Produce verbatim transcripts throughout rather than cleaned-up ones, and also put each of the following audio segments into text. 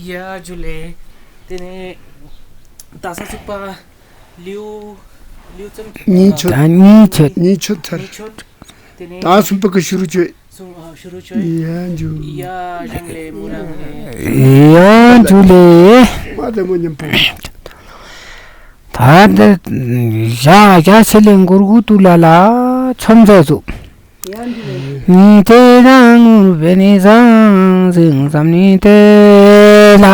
ཡ་ཇུ་ལེ། དེ་ནས་ད་ས་ཚུགས་པ་ལིའུ་ལིའུ་ཙམ་གཉིས་ཆོད། ད་གཉིས་ཆོད། གཉིས་ཆོད་ཐར། གཉིས་ཆོད། དེ་ནས་ད་གསུམ་པ་གི་ཤུ་རུ་ཆོད། གསུམ་ཨ་ཤུ་རུ་ཆོད། ཡ་ཇུ། ཡ་ཞང་ལེ་མུ་རང་ལེ། ཡ་ཇུ་ལེ། མ་དེ་མོ་མཉམ་པོ། ད་འདི་ཞག་བརྒྱ་ཕྱེད་ལས་འགོར་གུ་ཏུ་ལ་ལ་ཚོམ་ཚ་ཚུ། ནི་དེ་རང་ངུར་བེ་ནི་ཟང་ཟིང་ཙམ་ནི་དེ་ལ།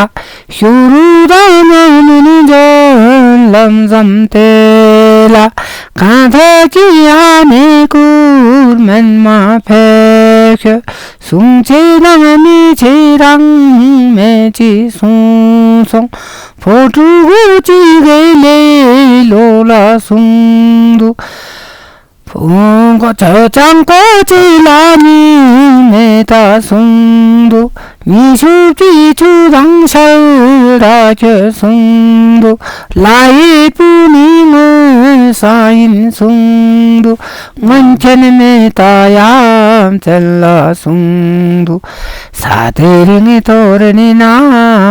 ཤུ་རུ་དང་ནི་ནི་འཇོན་ལམ་ཙམ་དེ་ལ། གང་ཐད་ཀྱི་ཨ་ནི་ཀུར་མན་མ་ཕེ་ཁྱོད། གསུང་ཆེ་ནང་མི་ཆེ་རང་མེད་ཅི་གསུང་སོང་། ཕོ་ཕྲུག་གུ་ཅི་གེ་ལེ་ལོ་ལ་གསུང་དུ། ཕུང་གོ་ཆོས་ཅང་གོ་ཅི་ལ་ནི་མེད་ད་གསུང་དུ། ཉི་ཤུ་པི་ཆུ་དང་ཤར་ར་ཁྱོད་གསུང་དུ། ལ་ཡི་པུ་ནི་ངོ་ས་ཡིན་གསུང་དུ། སྔོན་ཆད་མེད་ད་ཡ་མཚན་ལ་གསུང་དུ། ས་དེ་རིང་ངི་ཐོ་རེ་ནི་ན་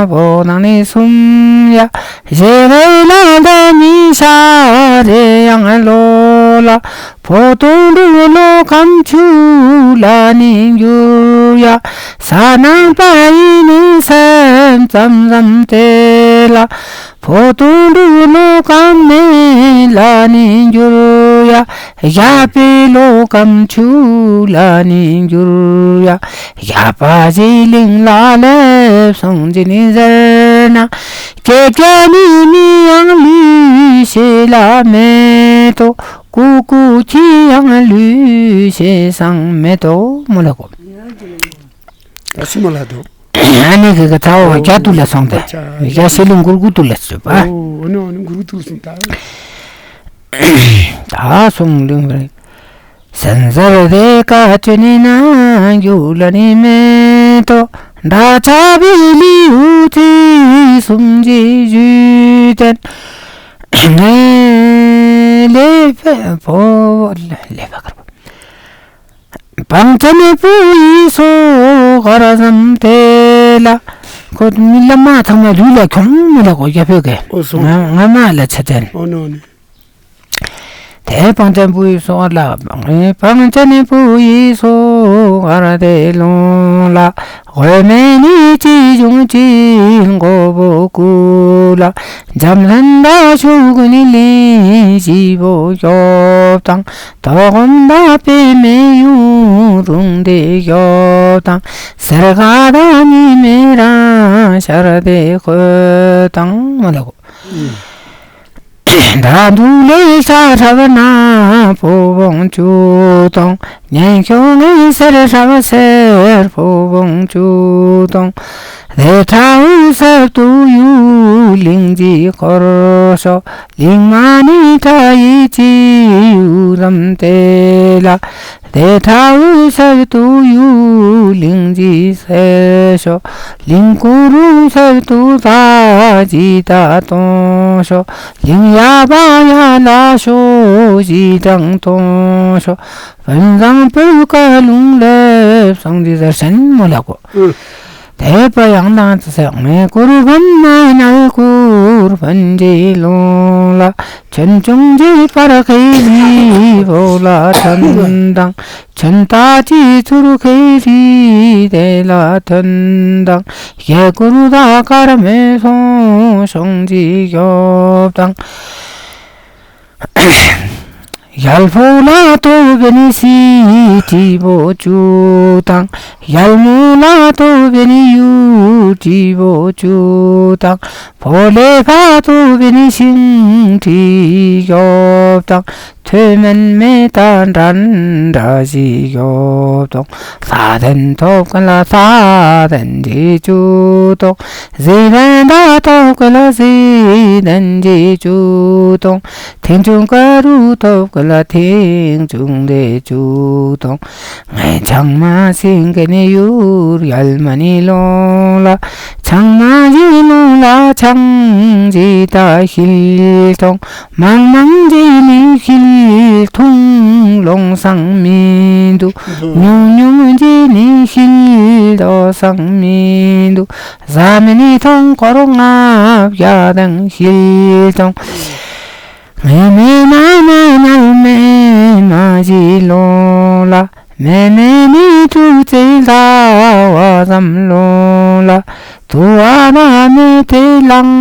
བོ་ནང་ནི་གསུམ་ཡ། ཞེ་རེ་ལ་འདི་ནི་ཤ་རེ་ཡང་ལོ་ལ། ཕོ་དུང་དུ་ལོ་ཁམ་ཆུ་ལ་ནི་འགྱུར་ཡ། ས་ནང་པ་ཡི་ནི་སེམས་ཙམ་ཙམ་དེ་ལ། ཕོ་དུང་དུ་ལོ་ཁམ་མེ་ལ་ནི་འགྱུར་ཡ། ཞག་པའི་ལོ་ཁམ་ཆུ་ལ་ནི་འགྱུར་ཡ། ཞག་པ་ཞིག་གླིང་ལ་སླེབས་སོང་ཅི་ནི་ཟེར་ན། ཀྱེ་ཀྱེ་ནི་མི་ཡང་ལུས་ཤེས་ལ་མེད་དོ། ཀུ་ཀུ་ཁྱི་ཡང་ལུས་ཤེས་སང་མེད་དོ། མོ་ལ་གོ། ཨ་སི་མ་ལ་དོ། ཨ་ནི་གི་གི་ཚ་བོ་ཨོ་རྒྱ་ཏུ་ལ་སོང་སྟེ། ཨ་ཅག་རྒྱ་ཤེས་ལུང་གུར་གུ་ཏུ་ལ་སོང་པ། ཨོ་ཨ་ནི་ཨ་ནི་གུར་གུ་ཏུ་སོང་ད། ད་སོང་ལུང་རེད། སན་ཟར་རེ་ཀ་ཅོ་ནི་ན་རྒྱུ་ལ་ནི་མེད་དོ། འདྲ་ཆ་བི་ལི་ཧུ་ཚི་སུམ་ཅི་ཞུ་དན། ལེ་ཕེ་ཕོ་ལེ་ཕ་ཀར་པ། བང་ཆེན་པུ་ཡི་སོ་གར་ཟམ་དེ་ལ། ཁོ་མི་ལ་མ་ཚང་མ་ལུས་ལ་ཁྱོང་མི་ལ་གོ་རྒྱ་ཕེ་གེ། ཨོ་སོ། ང་ང་མ་ལ་ཆ་ཅན། ཨོ་ནོ་ནི། དེ་བང་ཆེན་པུ་ཡི་སོ་ལ། བང་ཆེན་པུ་ཡི་སོ་གར་དེ་ལོང་ལ། འོད་མེ་ནི་ཅི་བྱུང་ཅི་མགོ་བོ་ཀུ་ལ། འཇམ་ལྷན་དང་ཤུགས་ཀུན་ནི་ལིང་བཞི་བོ་ཡོབ་དང་། དོ་གོམ་དང་པེ་མེ་ཡུ་རུང་དེ་ཡོབ་དང་། སེར་ཁ་དང་ཉི་མེ་རང་ཤར་དེ་ཁོ་དང་མ་ལ་གོ། དྲ་འདུལ་ལས་ཤ་ཁྲབ་ན་ཕོ་བོང་བཅུ་སྟོང་། ཉན་ཤོག་ངན་སེར་ཁྲབ་སེར་ཕོ་བོང་བཅུ་སྟོང་། རེ་ཁྲ་འུ་སབ་ཏུ་ཡུ་ལིང་ཅི་འཁོར་ཤོག། ལིང་མ་ནི་ཁྲ་ཡི་ཅི་ཡུ་རམ་དེ་ལ། རེ་ཁྲ་འུ་སབ་ཏུ་ཡུ་ལིང་ཅི་སེ་ཤོག། ལིང་ཀུ་རུ་སབ་ཏུ་ད་ཅི་ད་ཏོང་ཤོག། ལིང་ཡ་བ་ཡ་ལ་ཤོ་ཞི་དྲང་ཏོང་ཤོ། བོན་བཟང་པོའི་བཀའ་ལུང་ལེབ་སོང་ཅི་ཟེར་སེན་མོ་ལ་གོ། དེ་པ་ཡང་དང་ཅི་ཟེར་ངའི་གུར་བོན་མ་ནལ་གུར་བོན་ཅི་ལུང་ལ། ཆོན་ཅུང་ཅི་པར་ཁེ་ལི་བོ་ལ་ཐོན་དང་། ཆོན་ཏ་ཅི་ཚུར་ཁེ་ལི་དེ་ལ་ཐོན་དང་། ཡེ་གུར་ད་ཀར་མེ་སོང་ཤོང་ཅི་ཡོབ་དང་། ཡལ་ཕོ་ལ་ཏོ་བེ་ནི་སི་ཏི་བོ་ཅུ་དང་། ཡལ་མོ་ལ་ཏོ་བེ་ནི་ཡུ་ཏི་བོ་ཅུ་དང་། ཕོ་ལེ་ཕ་ཏོ་བེ་ནི་ཤིང་ཏི་ཡོབ་དང་། ཐོད་སྨན་མེ་ཏ་འདྲན་འདྲ་ཞིག་ཡོབ་དང་། ལྷ་དན་ཐོབ་ཀ་ལ་ལྷ་དན་ཏི་ཅུ་དང་། ཟི་དན་ད་ཐོབ་ཀ་ལ་ཟི་དན་ཏི་ཅུ་དང་། ཐེང་ཆུང་ཀ་རུ་ཐོབ་ཀ་ལ་ཐེང་ཆུང་དེ་ཅུ་དང་། ངའི་ཆང་མ་སིང་གི་ནི་ཡུར་ཡལ་མ་ནི་ལོང་ལ། ཆང་མང་བཞེས་ལོངས་ལ་ཆང་བཞེས་ད་ཤིལ་ཐོང་། མང་མང་བཞེས་ནས་ཤིལ་ཐོང་ལོངས་སང་མི་འདུག། ཉུང་ཉུང་བཞེས་ནས་ཤིལ་དོ་སང་མི་འདུག། ཟ་མི་ནི་ཐོང་སྐོར་ལྔ་བརྒྱ་དང་ཤིལ་ཐོང་། ངེས་མེད་ན་ནི་ཉལ་མེད་མ་བཞེས་ལོངས་ལ། མེད་མེད་ནི་དྲུག་ཅུ་ཟླ་བ་ཙམ་ལོངས་ལ། དུ་བ་ན་མེད་དེ་ལང་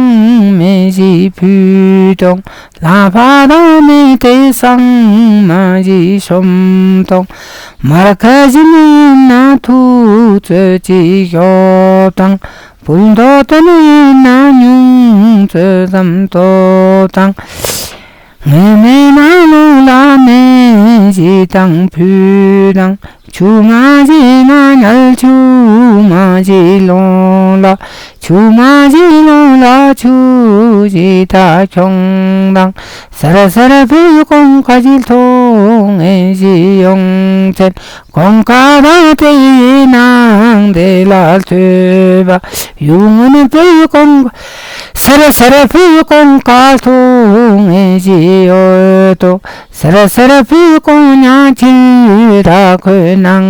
མེད་བཞེས་ཕུད་ཐོང་། ལ་ཕ་ན་མེད་དེ་སང་མ་བཞེས་ཤོམ་ཐོང་། མར་ཁ་བཞིན་ཡིན་ན་ཐུག་ཚོད་ཅིག་ཤོབ་དང་། བུལ་མདོ་དོན་ཡིན་ན་ཉུང་ཚོད་ཙམ་ལྟོབ་དང་། ངེས་མེད་ན་ལོངས་ལ་མེད་བཞེས་དང་ཕུད་དང་། ཆུ་མ་བཞེས་ན་ཉལ་ཆུ་མ་བཞེས་ལོངས་ལ། ཆུ་མ་བཞེས་ལོངས་ལ་ཆུ་བཞེས་ད་ཁྱོང་དང་། སར་སར་ཕུད་གོང་ཁ་ཅིག་ཐོང་ངེས་བཞེས་ཡོང་ཆེན། གོང་ཁ་དང་དེའི་ནང་དེ་ལ་ཐོས་པ། ཡུལ་སྔོན་པོའི་གོང་། སར་སར་ཕུད་གོང་ཁ་ཐོང་ངེས་བཞེས་ཡོད་དོ། སར་སར་ཕུད་གོང་ཉག་ཅིག་ད་ཁོའི་ནང་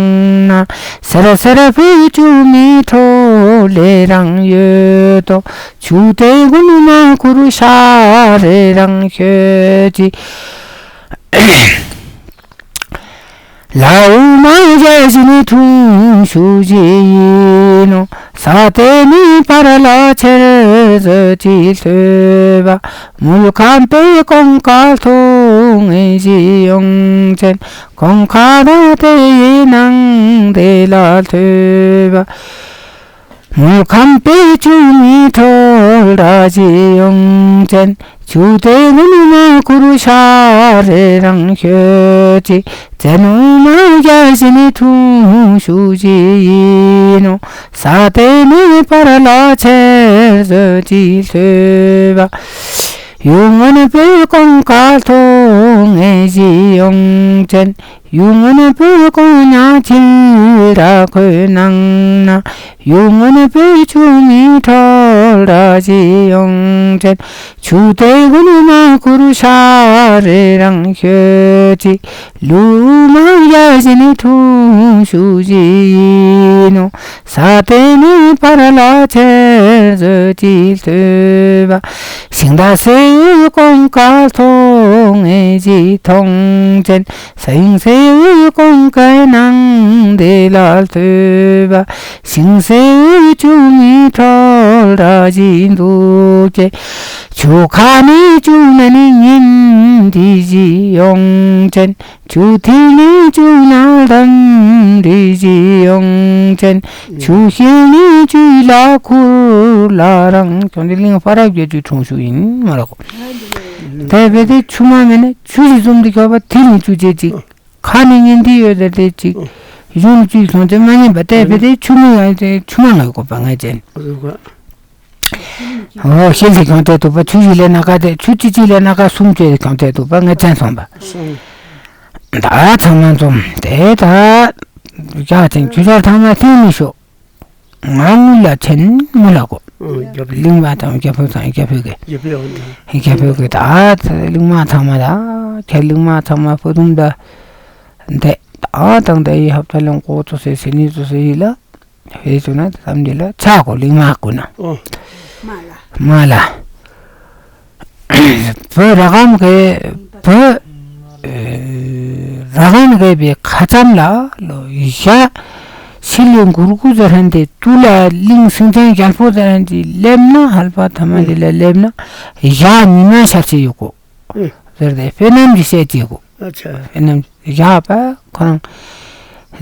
ན། སར་སར་ཕུད་ཆུ་མི་འཕྲོ་ལས་རང་ཡོད་དོ། ཆུ་དེ་གུན་མ་ཁུར་ཤ་རེ་རང་ཤོད་ཅིག། ལའུ་མ་རྒྱལ་བཞིན་འཁྲུངས་ཞུ་བཞི་ཡིན་ནོ། ས་དེ་ནི་ཕར་ལ་ཆེར་བཟོ་ཅིག་ལྷོད་པ། མུལ་ཁམས་པའི་གོང་ཁ་ཐོང་ངེས་བཞེས་ཡོང་ཆེན། གོང་ཁ་དང་དེའི་ནང་དེ་ལ་ལྷོད་པ། མུལ་ཁམས་པའི་ཆུ་མི་འཕྲོ་ར་བཞེས་ཡོང་ཆེན། ཆུ་དེ་གུན་མ་ཁུར་ཤ་རེ་རང་ཤོད་ཅིག། བཙན་འོ་མ་རྒྱལ་བཞིན་འཁྲུངས་ཞུ་བཞི་ཡིན་ནོ། ས་དེ་ནི་ཕར་ལ་ཆེར་བཟོ་ཅིག་ལྷོད་པ། ཡུལ་སྔོན་པོའི་གོང་ཁ་ཐོང་ངེས་བཞེས་ཡོང་ཆེན། ཡུལ་སྔོན་པོའི་གོང་ཉག་ཅིག་ད་ཁོའི་ནང་ན། ཡུལ་སྔོན་པོའི་ཆུ་མི་འཕྲོ་ར་བཞེས་ཡོང་ཆེན། ཆུ་དེ་གུན་མ་ཁུར་ཤ་རེ་རང་ཤོད་ཅིག། ལུ་མ་རྒྱལ་བཞིན་འཁྲུངས་ཞུ་བཞི་ཡིན་ནོ། ས་དེ་ནི་ཕར་ལ་ཆེར་བཟོ་ཅིག་ལྷོད་པ། ཤིང་རྟ་སེའུའི་གོང་ཁ་ཐོང་ངེས་བཞེས་ཐོང་ཆེན། ཤིང་སེའུའི་གོང་ཁའི་ནང་དེ་ལ་ལྷོད་པ། ཤིང་སེའུའི་ཆུ་མི་འཕྲོ་ར་བཞེས་འདུག་ཅེ། ཆུ་ཁ་ནི་ཆུ་ན་ནི་ཉིན་དེ་བཞེས་ཡོང་ཆེན། ཆུ་ཐིག་ནི་ཆུ་ན་དམ་དེ་བཞེས་ཡོང་ཆེན། ཆུ་ཤེལ་ནི་ཆུ་ལ་ཁུར་ལ་རང་ཁྱོད་འདི་གླིང་ཕ་རབ་རྒྱལ་ཆུ་འཁྲུངས་ཞུ་ཡིན་མ་ར་གོ། དེ་བས་དེ་ཆུ་མ་མེད་ན་ཆུ་ཞིག་བཟུམ་དུ་ཁྱོད་པ་ཐིག་ནི་ཆུ་ཅེ་ཅིག། ཁ་ནི་ཉིན་དེ་ཡོད་དེ་དེ་ཅིག། གཞུང་ནི་ཆུ་ཞིག་སོང་ཚེ་མ་ཉན་པ་དེ་བས་དེ་ཆུ་མི་ཡང་དེ་ཆུ་མ་ང་ཡོད་གོ་པ་ང་ཅན། འོ་ཤེལ་ཞིག་གང་དེ་འདུག་པ། ཆུ་ཞིག་ལས་ན་ཀ་དེ་ཆུ་ཅི་ཅི་ལས་ན་ཀ་གསུམ་ཅེ་གང་དེ་འདུག་པ་ང་ཅན་སོང་པ། ད་ཚང་མ་འཛོམས་དེ་ད་ཡ་ཅན་ཆུ་ཆར་ཚང་མ་ཐིག་མི་ཤོག། ང་ངུ་ལ་ཆེན་མུ་ལ་གོ། ཨོ། རྒྱབ་ལི། གླིང་མ་དང་རྒྱ་ཕོ་དང་རྒྱ་ཕོ་གི། རྒྱ་ཕོ་ཨོ། རྒྱ་ཕོ་གི་ད་གླིང་མ་ཚང་མ་ད་ཁྱེད་གླིང་མ་ཚང་མ་ཕོ་དུམ་ད་འདས་ད་དང་ད་ཡི་ཧབ་ད་ལོང་གོ་ཚོ་སེ་སེ་ནི་ཚོ་སེ་ཡི་ལ་ཧེ་ཚོ་ན་ད་དམ་འདི་ལ་ཆ་གོ་གླིང་མ་གོ་ན། ཨོ། མ་ལ། མ་ལ། བོད་ར་སྒང་གི་བོད་ར་སྒང་གི་བའི་ཁ་ཙམ་ལ་ལོ་ཡ་ཤི་ལི་གུར་གུ་ཟེར་ཧན་དེ་ཏུ་ལ་གླིང་སེང་ཆེན་རྒྱལ་པོ་ཟེར་ཧན་དེ་སླེབས་ན་ཧལ་པ་ཐ་མ་ལི་ལ་སླེབས་ན་ཡ་ཉི་མ་ཤར་ཆེ་ཡོད་གོ། ཨེ། ཟེར་དེ་དཔེ་རྣམ་གྱི་བཤད་ཅེ་གོ། ཨ་ཆ། དཔེ་རྣམ་གྱི་ཡ་པ་ཁོ་རང་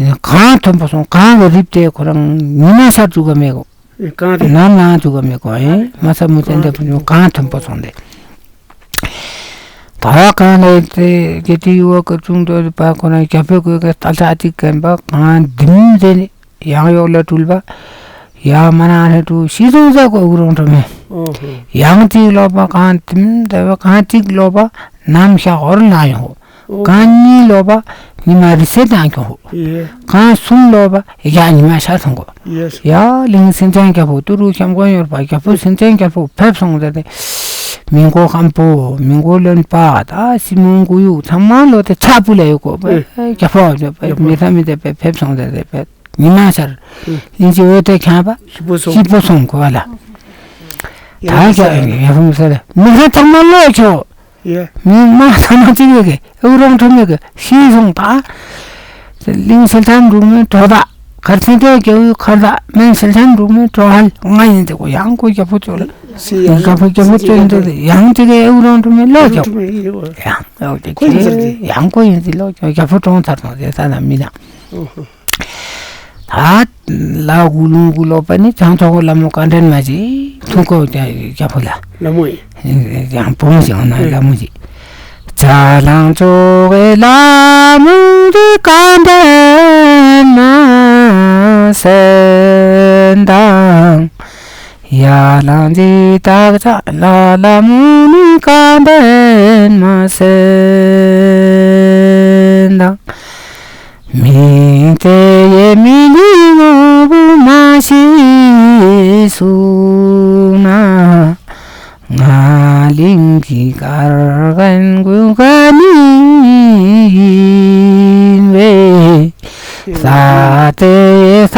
གང་ཐོན་པོ་སོང་གང་གི་རིབ་དེ་ཁོ་རང་ཉི་མ་ཤར་བཅུག་ག་མེད་གོ། གང་རེད། ནམ་ལངས་བཅུག་ག་མེད་གོ་ཨེ། མ་ས་མུ་ཙན་དེ་བུ་གང་ཐོན་པོ་སོང་དེ། ད་གང་ལས་དེ་དགེ་ཏི་ཡུ་བ་ཀ་ཙུང་དོ་པ་ཁོ་ན་རྒྱ་བོད་གོས་ཀ་ལྟ་ལྟ་ཅིག་གན་པ་གང་དིམ་དེ་ཡང་ཡོག་ལ་སྤྲུལ་པ་ཡ་མ་ན་ཧེ་ཏུ་ཤི་སོང་ས་གོ་གུ་རོང་ཁྲོ་མེ། ཨོ་ཧོ། ཡང་ཅིག་ལོ་པ་གང་དིམ་དེ་བ་གང་ཅིག་ལོ་པ་ནམ་ཤ་ཧོར་ལ་ཡོང་། ཨོ། གང་གཉིས་ལོ་པ་ ཉི་མ་རི་སེ་དང་གྱོ། ཡེ། གང་གསུམ་ལོ་བ་ཡ་ཉི་མ་ཤ་ཐོང་གོ། ཡེ། ཡ་གླིང་སེང་ཅན་རྒྱལ་པོ་ཏུ་རུ་ཁྱམ་གོ་ཡོར་པ་རྒྱལ་པོ་སེང་ཅན་རྒྱལ་པོ་ཕེབས་སོང་ཟེར་ཏེ། མི་མགོ་སྐམ་པོ་མི་མགོ་རློན་པ་ད་སྲིན་མོ་མགོ་ཡུག་ཚང་མ་ལོ་དེ་ཆ་པུ་ལ་ཡོད་གོ། ཨེ། རྒྱལ་པོ་རྒྱལ་པོ་རྒྱལ་པོ། མི་ཐ་མི་དེ་ཕེབས་སོང་ཟེར་ཏེ་ཕེབས། ཉི་མ་ཤར། ཨེ། ལིང་ཅི་འོད་དེ་ཁྱབ་པ། ཤི་པོ་སོང་། ཤི་པོ་སོང་གོ་བ་ལ། ད་ཡ་ཡ་ཡ་ཧུམ་ས་ལ་མི་ཁ་ཚང་མ་ལོ་ཆོ། ཡ། མི་མ་ཚང་མ་ཅི་གེ་གེ་ཨུ་རོང་ཁྲོམ་གེ་གེ་ཤི་སོང་ད། ལིང་སེལ་ཐམ་རུག་མེ་གྲོ་ད། གར་ཚན་ཏེ་གེ་ཨུ་ཁར་ད་མན་སེལ་ཐམ་རུག་མེ་གྲོ་ཧལ་ང་ཡིན་ཏེ་གོ་ཡང་གོ་རྒྱལ་པོ་ཅོ་ལ། སི་ཡ་རྒྱལ་པོ་རྒྱལ་པོ་ཅོ་ཡིན་ཏེ་ཡང་ཅི་གེ་ཨུ་རོང་ཁྲོམ་མེ་ལོ་ཆོ། ཡང་ལོ་ཅི་གེ་ཡང་གོ་ཡིན་ཏེ་ལོ་ཆོ་རྒྱལ་པོ་གྲོང་ཚར་སོང་ཏེ་ས་ན་མི་ན། ཨོ་ཧོ། ད་ལ་གུ་ལུང་གུ་ལོ་པ་ནི་བྱང་ཆོག་གི་ལ་མོ་བཀའ་དྲིན་མ་ཅི་ཐུག་གོ་རྒྱ་རྒྱ་ཕུ་ལ། ལ་མོ་ཡིན། ཡང་བོང་ཞིང་ན་ལ་མོ་ཅི། བྱ་ལང་ཆོག་གི་ལ་མོ་དེ་བཀའ་དྲིན་མ་སེན་དང་། ཡ་ལང་ཅི་བཏགས་བྱ་ལ་ལ་མོ་ནི་བཀའ་དྲིན་མ་སེན་དང་། མིག་དེ་ཡེ་མི་ལི་ངོ་བོ་མ་ཤེས་སུ་ན། ང་ལིང་གི་གར་གན་གུ་ག་ནི་ཡིན་བས། ས་དེ་ས་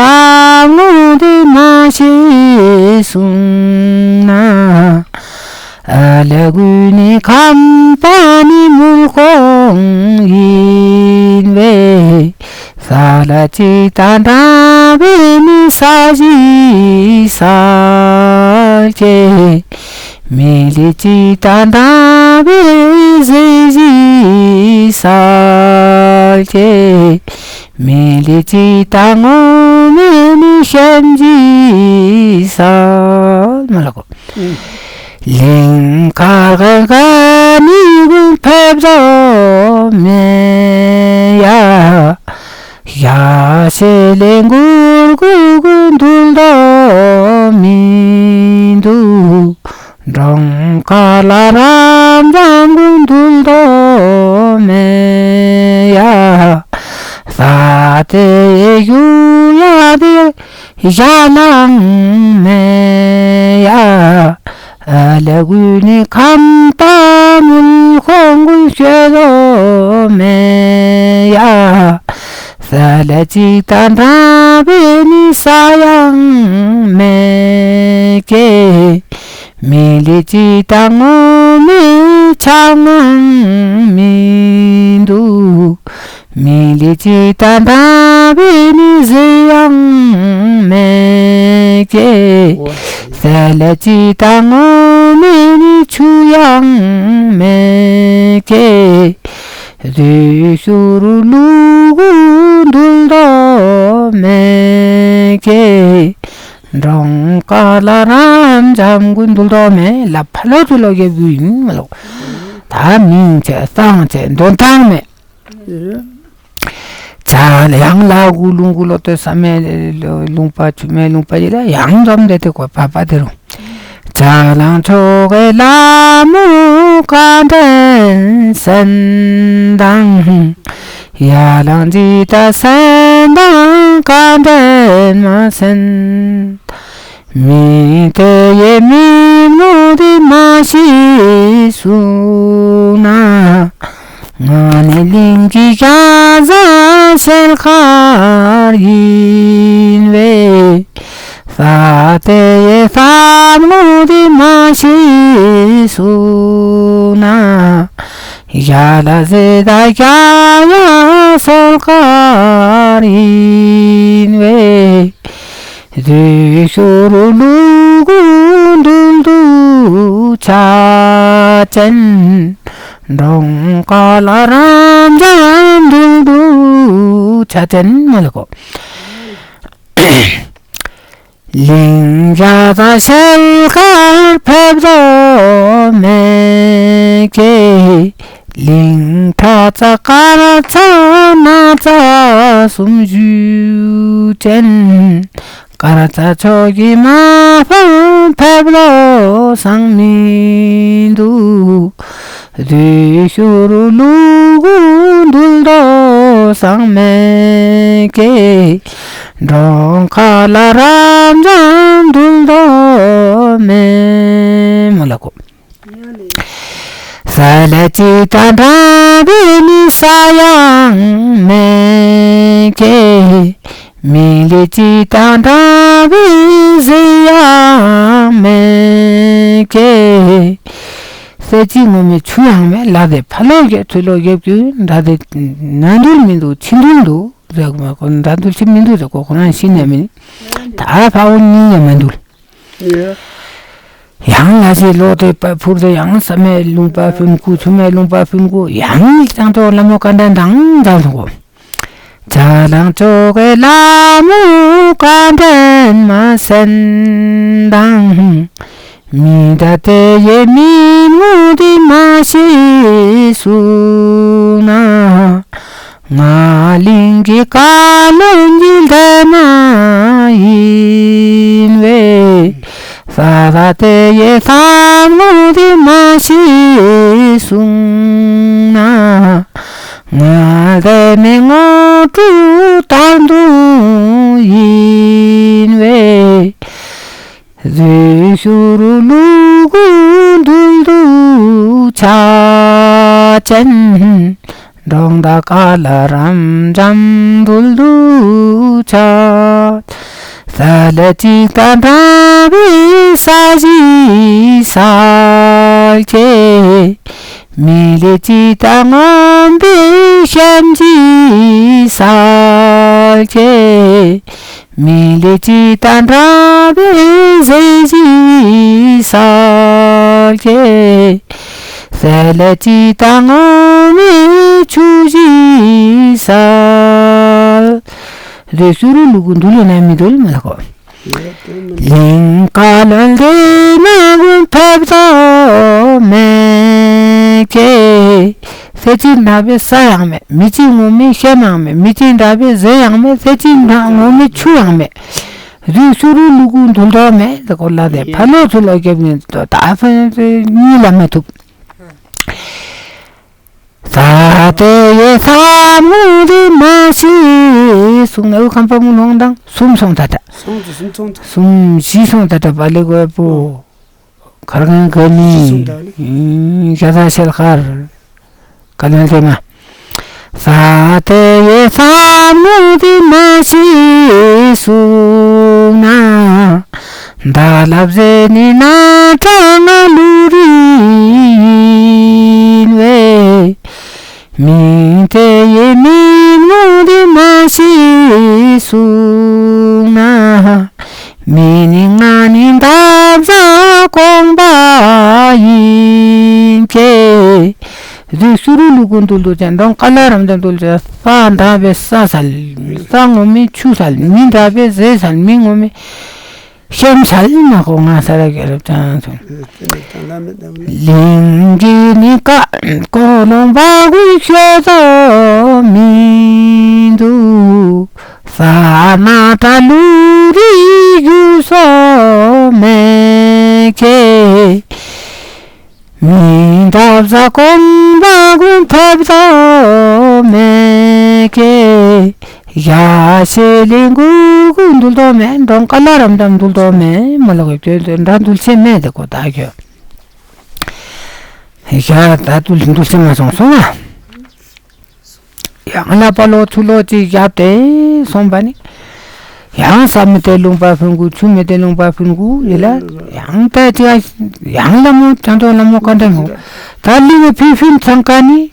ངོ་དེ་མ་ཤེས་སུ་ན། ཨ་ལ་གུ་ནི་ཁམས་པ་ནི་མུལ་ཁོང་ཡིན་བས། ས་ལ་ཅི་ད་འདྲ་བའི་ནི་ས་གཞི་ས་ཀྱེ། མི་ལི་ཅི་ད་འདྲ་བའི་ཟེ་གཞི་ས་ཀྱེ། མི་ལི་ཅི་ད་ངོ་མེ་ནི་ཤན་གཞི་ས་མ་ལ་གོ། ལིང་ཁ་ག་ག་ནི་གུན་ཕེབས་དོ་མེ་ཡ། ཡ་ཤེ་ལེ་གུར་གུ་གུན་དུལ་དོ་མི་དུ། འབྲོང་ཁ་ལ་རམ་རམ་གུན་དུལ་དོ་མེ་ཡ། ས་དེ་ཡུ་ཡ་དེ། ཡ་ལང་མེ་ཡ། ཨ་ལ་གུ་ནི་ཁམས་པ་མུལ་ཁོང་གུ་ཤེ་རོ་མེ་ཡ། ས་ལ་ཅིག་ད་འདྲ་བའི་ནི་ས་ཡང་མེ་ཀེ། མི་ལི་ཅིག་ད་ངོ་མེ་ཆ་ངང་མི་འདུག། མི་ལི་ཅི་ད་འདྲ་བའི་ནི་ཟི་ཡང་མེད་ཀྱེ། ས་ལ་ཅི་ད་ངོ་མེ་ནི་ཆུ་ཡང་མེད་ཀྱེ། རུ་ཤུ་རུ་ལུ་གུ་འདུལ་དོ་མེད་ཀྱེ། འབྲོང་ཀ་ལ་རམ་འཇམ་གུ་འདུལ་དོ་མེད་ལ་ཕ་ལོ་ཚུ་ལོ་གེ་བུ་ཡིན་མ་ལོ། ད་མིང་ཆེ་གསང་ཆེ་འདོན་ཐང་མེད། ཅ་ལ་ཡང་ལ་གུ་ལུང་གུ་ལོ་ཏེ་ས་མེ་ལུང་པ་ཆུ་མེ་ལུང་པ་ཡི་ལ་ཡང་འཛོམས་ཏེ་ཏེ་གོ་པ་པ་ཏེ་རུང་། ཅ་ལང་ཚོ་གེ་ལ་མོ་ཀ་འདྲེན་སེན་དང་། ཡ་ལང་ཇི་ད་སེན་དང་ཀ་འདྲེན་མ་སེན། མི་དེ་ཡེ་མི་ནོ་དེ་མ་ཤི་སུ་ན། ང་ནི་གླིང་གི་ཤ་ཟ་ཤེལ་དཀར་ཡིན་བས། ས་དེ་ཡེ་ས་མོ་དེ་མ་ཤི་སུ་ན། ཡ་ལ་ཟེ་ད་ཡ་ཡ་སོལ་དཀར་ཡིན་བས། རུ་ཤུ་རུ་ལུ་གུ་འདུལ་དུ་ཆ་ཅན། འབྲོང་ཀ་ལ་རམ་འཇམ་འདུལ་དུ་ཆ་ཅན་མ་ལ་གོ། གླིང་ར་ད་ཤེལ་དཀར་ཕེབས་དོ་མེད་ཀྱེ། གླིང་ཁྲ་ཚ་དཀར་ཚ་ན་ཚ་སུམ་ཅུ་ཅན། དཀར་ཚ་ཕྱོགས་ཀྱི་མ་ཕམ་ཕེབས་ལོ་སང་མི་འདུག། རུ་ཤུ་རུ་ལུ་གུ་འདུལ་དོ་ སང་མེད་ཀྱེ། འབྲོང་ཁ་ལ་རབ་འབྱམས་འདུལ་དོ་མེད། མོ་ལ་གོ། ས་ལ་ཅི་དང་འདྲ་བའི་ནི་ས་ཡང་མེད་ཀྱེ། མི་ལ་ཅི་དང་འདྲ་བའི་ཟས་ཡང་མེད་ཀྱེ། ཟས་ཅི་ངོ་མའི་ཆུ་ཡང་མེད། ལ་དེ་ཕ་ལོ་རྒྱབ་ཚུ་ལོ་རྒྱབ་ཀྱུ་འདྲ་དེ་ན་འདུལ་མི་འདུག་ཕྱི་འདུལ་འདུག་ཟེར་གོ་མ་གོ། འདྲ་འདུལ་ཕྱི་མི་འདུག་ཟེར་གོ། ཁོ་རང་ཤི་ནས་མིན། ད་ཕ་བོ་གཉིས་ཡང་མ་འདུལ། ཡང་ལ་ཞིག་ལོག་སྟེ་ཕུར་ཏེ་ཡང་ས་མེད་ལུང་པ་ཕུན་དགུ། ཆུ་མེད་ལུང་པ་ཕུན་དགུ། ཡང་ནི་ཅང་ཏོ་ལ་མོ་ཀ་འདྲ་འདང་འདང་སོང་གོ། ཅ་ལང་ཅོ་གེ་ལ་མོ་ཀ་འདྲེན་མ་སེན་དང་། མི་འདྲ་དེ་ཡེ་མི་ངུ་དེ་མ་ཤི་སུ་ན། ང་གླིང་གི་བཀའ་བློན་གྱི་འདས་མ་ཡིན་བས། ས་ས་དེ་ཡེ་ས་ངུ་དེ་མ་ཤི་སུ་ན། ང་ལས་མེ་ངོ་ཀྲུ་དང་དུ་ཡིན་བས། རི་ཤུ་རུ་ལུ་གུ་འདུལ་དུ་ཆ་ཅན། འབྲོང་དང་ཀ་ལ་རབ་འབྱམས་འདུལ་དུ་ཆ། ས་ལ་ཅི་དང་འདྲ་བའི་ས་གཞི་སལ་ཀྱེ། མི་ལ་ཅི་དང་ངོམས་པའི་ཤམ་གྱི་སལ་ཀྱེ། མི་ལ་ཅི་དང་འདྲ་བའི་ཟས་གཞི་སལ་ཀྱེ། ས་ལ་ཅི་དང་ངོམས་པའི་ཆུ་གཞི་སལ། རི་ཤུ་རུ་ལུ་གུ་འདུལ་ཡོད་ན་མི་འདུལ་མ་ལ་གོ། གླིང་བཀའ་བློན་འདས་མ་གུན་ཐོབ་དོ་མེད་ཀྱེ། ས་གཅིག་འདྲ་བའི་ས་ཡང་མེད། མི་གཅིག་ངོ་མའི་ཤམ་ཡང་མེད། མི་གཅིག་འདྲ་བའི་ཟས་ཡང་མེད། ས་གཅིག་འདྲ་ངོ་མའི་ཆུ་ཡང་མེད། རི་ཤུ་རུ་ལུ་གུ་འདུལ་དོ་མེད། ད་གོ་ལ་དེ་ཕ་ལོ་ཚུ་ལོ་རྒྱབ་ནས་ད་ཕ་གཉིས་ལ་མ་ཐུབ། ས་དེ་ཡེ་ས་མུ་དེ་མ་ཤི་གསུངས་ནས། འུ་ཁམས་པ་མུ་ལོང་དང་གསུམ་སོང་ད་ད། གསུམ་དང་གསུམ་སོང་ད། གསུམ་བཞི་སོང་ད་ད། པ་ལེ་གོ་པོ། གར་གང་ག་ནི། བཞི་སོང་ད་ནི། ཨིན། ཤ་ཚ་ཤེལ་དཀར། ག་ནི་དེ་མ། ས་དེ་ཡེ་ས་མུ་དེ་མ་ཤི་གསུངས་ན། ད་ལབ་ཟེར་ནི་ན་གྲང་ང་ལུ་རི་ཡིན་བས། མི་དེ་ཡེ་མི་ངུ་དེ་མ་ཤི་གསུངས་ན། མི་ནི་ང་ནི་འདབ་བཟའ་གོང་པ་ཡིན་ཀྱེ། རི་ཤུ་རུ་ལུ་གུ་འདུལ་དུ་ཅན། འབྲོང་ཀ་ལ་རབ་འབྱམས་འདུལ་ཅན། ས་འདྲ་བའི་ས་སལ། ས་ངོ་མའི་ཆུ་སལ། མི་འདྲ་བའི་ཟས་སལ། མི་ངོ་མའི་ཤམ་སལ་མ་གོ། ང་ས་ར་གི་རབ་ཅན་སོང་། གླིང་གི་ནི་ཀ་ཀོ་ལོང་བ་གུ་ཤོ་ཚོ་མི་འདུག། ས་ན་ཏ་ལུ་རི་རྒྱུ་སོ་མེད་ཀྱེ། མི་འདབ་བཟའ་གོང་པ་གུན་ཐོབ་དོ་མེད་ཀྱེ། ཡ་ཤེ་ལི་གུ་གུ་འདུལ་དོ་མེད། འབྲོང་ཀ་ལ་རབ་འབྱམས་འདུལ་དོ་མེད། མ་ལོ་གི་འདྲ་འདུལ་ཆེ་མེད་དེ་གོ་ད་གྱོ། ཡ་ད་འདུལ་འདུལ་ཆེ་མ་སོང་སོང་ང་། ཡང་ལ་པ་ལོ་ཚུ་ལོ་ཅིག་བརྒྱབ་སྟེ་སོང་པ་ནི། ཡང་ས་མེད་དེ་ལུང་པ་ཕུན་གུ། ཆུ་མེད་དེ་ལུང་པ་ཕུན་གུ་ཡིན་ལ། ཡང་ད་ཅི་ཡང་ལ་མོ་ཅང་ཏོ་ལ་མོ་ག་འདྲ་མོ། ད་ལི་མོ་ཕི་ཕིན་ཚང་ཀ་ནི་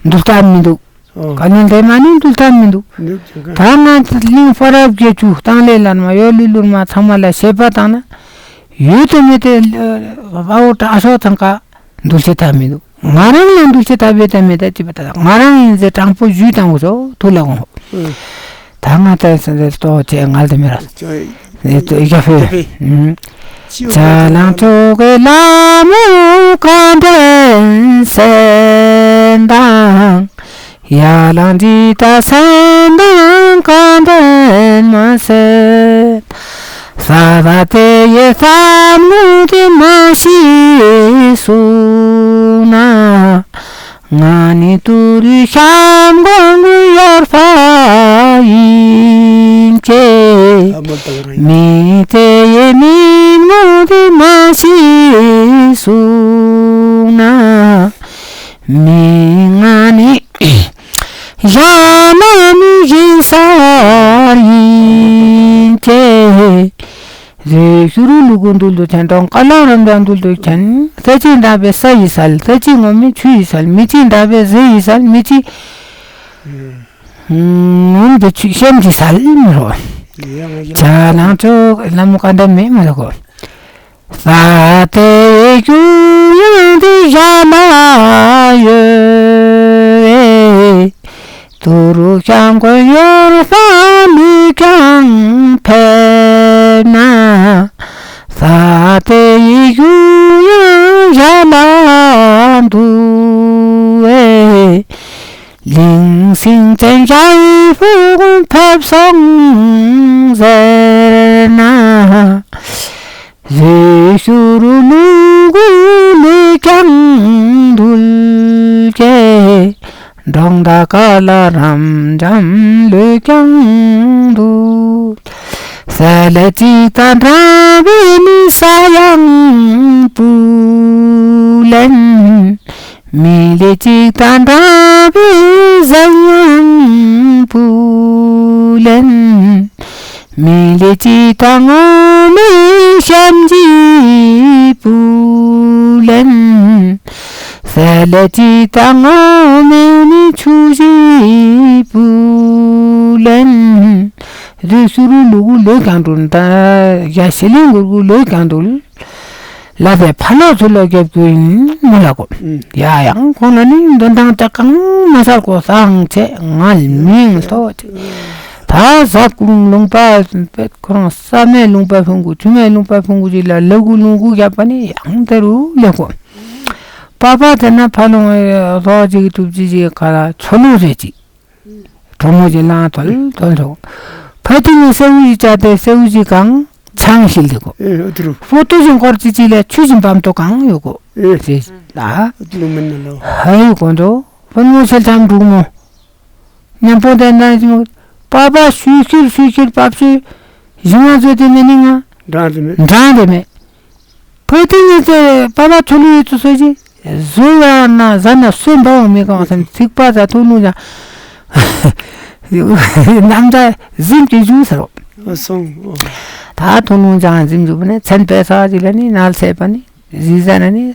འདུལ་ཐབས་མི་འདུག། ཨོ། ག་ནི་འདྲེ་མ་ནི་འདུལ་ཐབས་མི་འདུག། འདུལ་ཐབས་མི་འདུག། ད་ང་གླིང་ཕོ་རབ་བརྒྱད་ཅུ་དང་ལས་ལ་མ་ཡོ་ལི་ལུར་མ་ཚང་མ་ལ་བཤད་པ་བཏང་ན། ཡོད་དེ་མེད་དེ་དཔའ་བོ་དྲག་ཤོས་ཚང་ཀ་འདུལ་བྱེད་ཐབས་མི་འདུག། ང་རང་ལ་འདུལ་བྱེད་ཐབས་ཡོད་དམ་མེད་དམ་ཅི་པ་ད་ང་རང་ཡིན་ཟེར་དྲང་པོ་ཞུས་དང་གོ་སོ་ཐུགས་ལ་དགོངས། ཨུ། ད་ང་ད་ཟེར་ཏོ་ཅེ་ང་ལ་དེ་མི་ར། ཅོ་ཡི། ཨེ་ཏོ་ཨི་ཀ་ཕེ། ཅོ་ཡི། ཨུ། ཅ་ལང་ཅོ་གེ་ལ་མོ་ག་འདྲེན་སེན་དང་། ཡ་ལང་ཇི་ད་སེན་དང་ག་འདྲེན་མ་སེན། ས་ས་དེ་ཡེ་ས་མུ་དེ་མ་ཤི་གསུངས་ན། ང་ནི་དུར་ཤམ་གོང་གི་ཡོར་ས་ཡིན་ཅེས། མི་ཚེ་ཡི་མིག་མོ་དེ་མ་ཤེས་སོང་ན། མི་ང་ནི་ཡ་མ་མི་ཡིན་ས་ཡིན་ཅེས། རེ་ཤུ་རུ་ལུ་གུ་འདུལ་དུ་ཆེན་གྲོང་ཀ་ལ་རམ་རམ་འདུལ་དུ་ཆེན། ས་གཅིག་འདྲ་བའི་ས་ཡི་སལ། ས་གཅིག་ངོ་མའི་ཆུ་ཡི་སལ། མི་གཅིག་འདྲ་བའི་རི་ཡི་སལ། མི་གཅིག་ངོམ་དུ་ཆུ་ཤམ་གྱི་སལ་མི་རོ། ཇ་ནང་ཆོ་ལམ་ཀ་འདྲ་མེད་མ་ལ་གོ། ས་དེ་ཡི་རྒྱུ་ཡང་དེ་ཡ་མ་ཡོད། དུ་རུ་ཤམ་གོ་ཡོར་ས་ལུས་ཀྱང་ཕེབས་ན། ས་དེ་ཡི་གཞུང་ཡང་ཡ་ལ་འདུལ་བས། གླིང་སེང་ཅན་ཞལ་ཕུག་ཕེབས་སོང་ཟེར་ན། རེ་ཤུ་རུ་ལུ་གུ་ལུས་ཀྱང་འདུལ་གྱི། འབྲོང་ད་ཀ་ལ་རམ་འབྱམས་ལུས་ཀྱང་འདུལ། ས་ལ་ཅིག་དང་འདྲ་བའི་ནི་ས་ཡང་བུ་ལེན། མི་ལ་ཅིག་དང་འདྲ་བའི་ཟ་ཡང་བུ་ལེན། མི་ལ་ཅིག་དང་ངོ་མའི་ཤམ་གྱི་བུ་ལེན། ས་ལ་ཅིག་དང་ངོ་མའི་ནི་ཆུ་གཞི་བུ་ལེན། རེ་ཤུ་རུ་ལུ་གུ་ལུས་ཀྱང་འདུལ། ད་ཡ་ཤི་ལིང་གུར་གུ་ལུས་ཀྱང་འདུལ། ལ་དེ་ཕ་ལོ་ཚུ་ལོ་རྒྱབ་དགོས་ཡིན་མོ་ལ་གོ། ཡ་ཡང་ཁོང་ལ་ནི་འདོན་ཐང་ཅག་གང་མ་ཟར་གོ་སང་ཆེ་ངལ་མིང་ལྟོ་ཆེ། ད་ཟ་ཀུང་ལུང་པ་ཁོ་རང་ས་མེད་ལུང་པ་ཕུང་གུ་ཆུ་མེད་ལུང་པ་ཕུང་གུ་ཅིག་ལ་ལ་གུ་ལུང་གུ་རྒྱབ་པ་ནི་ཡང་དེ་རུ་ལེ་གོ། པ་པ་དེ་ན་ཕ་ལོང་རོ་ཅིག་ཐུབ་ཅི་ཅིག་ག་ལ་ཆོ་ལུ་རེ་ཅིག་གྲོ་མོ་གི་ལང་ཐོལ་ཐོལ་འགྲོ། ཕ་ཏི་ནི་སེའུ་ཡི་ཅ་དེ་སེའུ་ཡི་གང་ཆང་ཤིལ་དེ་གོ། ཨེ་ཨ་ཏི་རུ། ཧྥོ་ཏོ་ཞིང་སྐོར་ཅི་ཅི་ལ་ཆུ་ཞིང་བམ་ཏོ་གང་ཡོད་གོ། ཨེ་ཅེ་ལ། ཨ་ཏི་རུ་མིན་ན་ལོ། ཧ་ཡོད་གོ་འདོ། ཕོན་མོ་ཆེ་ལྕམ་འབྲུག་མོ། ཉམ་པོ་དེ་ན་ཞིག་མོ། པ་པ་ཤུ་ཤུར་ཤུ་ཤུར་པ་ཤུ། ཞིང་ང་ཚོ་དེ་མེ་ནི་ང་། འདྲ་དེ་མེ། འདྲ་དེ་མེ། ཕོ་ཏི་ནི་ཚེ་པ་པ་ཆོ་ལུ་ཡོད་ཚུ་སོ་ཅི། བཟོ་བ་ན་ཟ་ན་སོན་འབའ་བ་མི་གང་སམ་ཚིག་པ་ཟ་ཐུ་ནུ་ཟ། ནམ་ཟ་ཟིམ་གྱི་ཞུ་ཟེར་རོ། ཨ་སོང་ཨོ། ད་ཐུ་ནུ་ཟ་ཟིམ་ཞུ་བ་ནི་ཚན་པའི་ས་ཅི་ལ་ནི་ནལ་ཚེ་པ་ནི་ཟི་ཟ་ན་ནི་ས་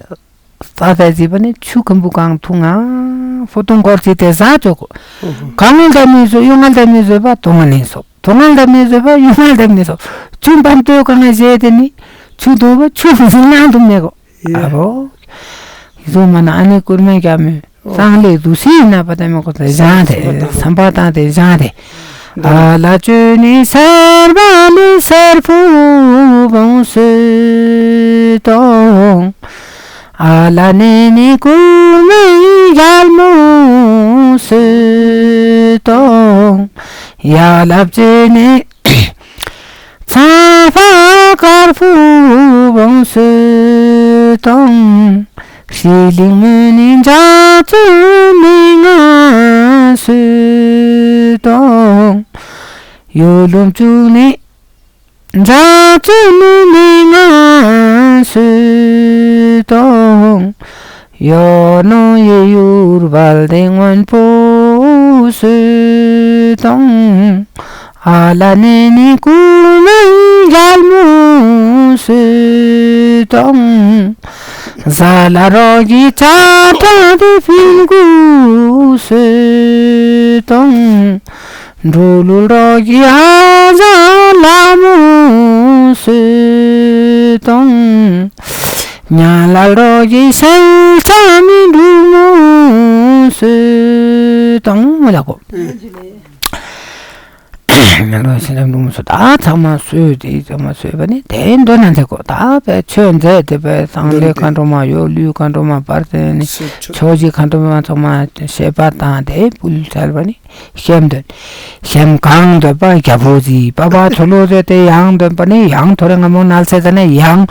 ཚ་ཟི་པ་ནི་ཆུ་ཁམ་བུ་གང་ཐུ་ང་ཕོ་ཏུང་སྐོར་ཅི་དེ་ཟ་ཅོ་གོ། ཨོ་ཧོ། གང་ལ་མི་བཟོ་ཡོང་ལ་མི་བཟོ་བ་ཐུ་ང་ནི་སོ། ཐོ་ངལ་དང་མི་བཟོད་པ་ཡུ་ངལ་དང་མི་བཟོད། ཆུ་འབམ་སྟོད་གང་ཞེས་དེ་ནི་ཆུ་དོ་བ་ཆུ་འཛིན་ན་དུ་མེ་གོ། ཨ་བོ། ཡི་ཟོ་མ་ན་ཨ་ནི་ཀུར་མེ་རྒྱ་མེ་གཙང་ལས་དུ་སི་ཡིན་ན་པ་དེ་མེ་གོ་དེ་བཞང་དེ་བསམ་པ་དང་དེ་བཞང་དེ། ཨ་ལ་ཅོ་ནི་སེར་བ་ནི་སེར་ཕུ་བོང་སུ་དོང་། ཨ་ལ་ནི་ནི་ཀུ་མི་ཡལ་མོ་སུ་དོང་། ཡ་ལབ་ཅི་ནི་ཚ་ཕ་དཀར་ཕུ་བོང་སུ་དོང་། ཤི་ལིང་མི་ནི་འཇའ་ཚོན་མི་ང་སུ་དོང་། ཡོ་ལུམ་ཅུ་ནི། འཇའ་ཚོན་མི་ང་སུ་དོང་། ཡོ་ནོ་ཡེ་ཡུར་བལ་དེ་སྔོན་པོ་སུ་དོང་། ཨ་ལ་ནི་ནི་ཀུ་མི་ཡལ་མོ་སུ་དོང་། ཟ་ལ་རོ་གི་ཆ་ཏྲ་དེ་ཕིན་གུ་སུ་དོང་། འགྲོ་ལུ་རོ་གི་ཨ་ཟ་ལ་མོ་སུ་དོང་། ཉ་ལ་རོ་གི་ཤེལ་ཆ་མི་འབྲུ་མོ་སུ་དོང་། མོ་ལ་གོ། ཉ་ལ་རོ་ཤེལ་ཆ་མི་འབྲུ་མོ་སུ། ད་ཚང་མ་སུ་དེ་ཚང་མ་སུ་བ་ནི་དེ་འདོད་ན་དེ་གོ། ད་པའི་ཆོས་མཛད་དེ་པའི་སང་ལེ་མཁའ་འགྲོ་མ་ཡོ་ལུས་མཁའ་འགྲོ་མ་བར་དེ་ནི་ཆོས་ཀྱི་མཁའ་འགྲོ་མ་ཚང་མ་བཤད་པ་དང་དེ་ཕུལ་ཚར་བ་ནི། ཤེམ་འདོན། ཤེམ་གང་འདོན་པ་རྒྱ་བོ་ཟི། པ་པ་ཆོ་ལོ་ཟེར་ཏེ་ཡང་འདོན་པ་ནི་ཡང་ཐོ་རེ་ང་མོ་ནལ་ཚེ་ཟ་ནས་ཡང་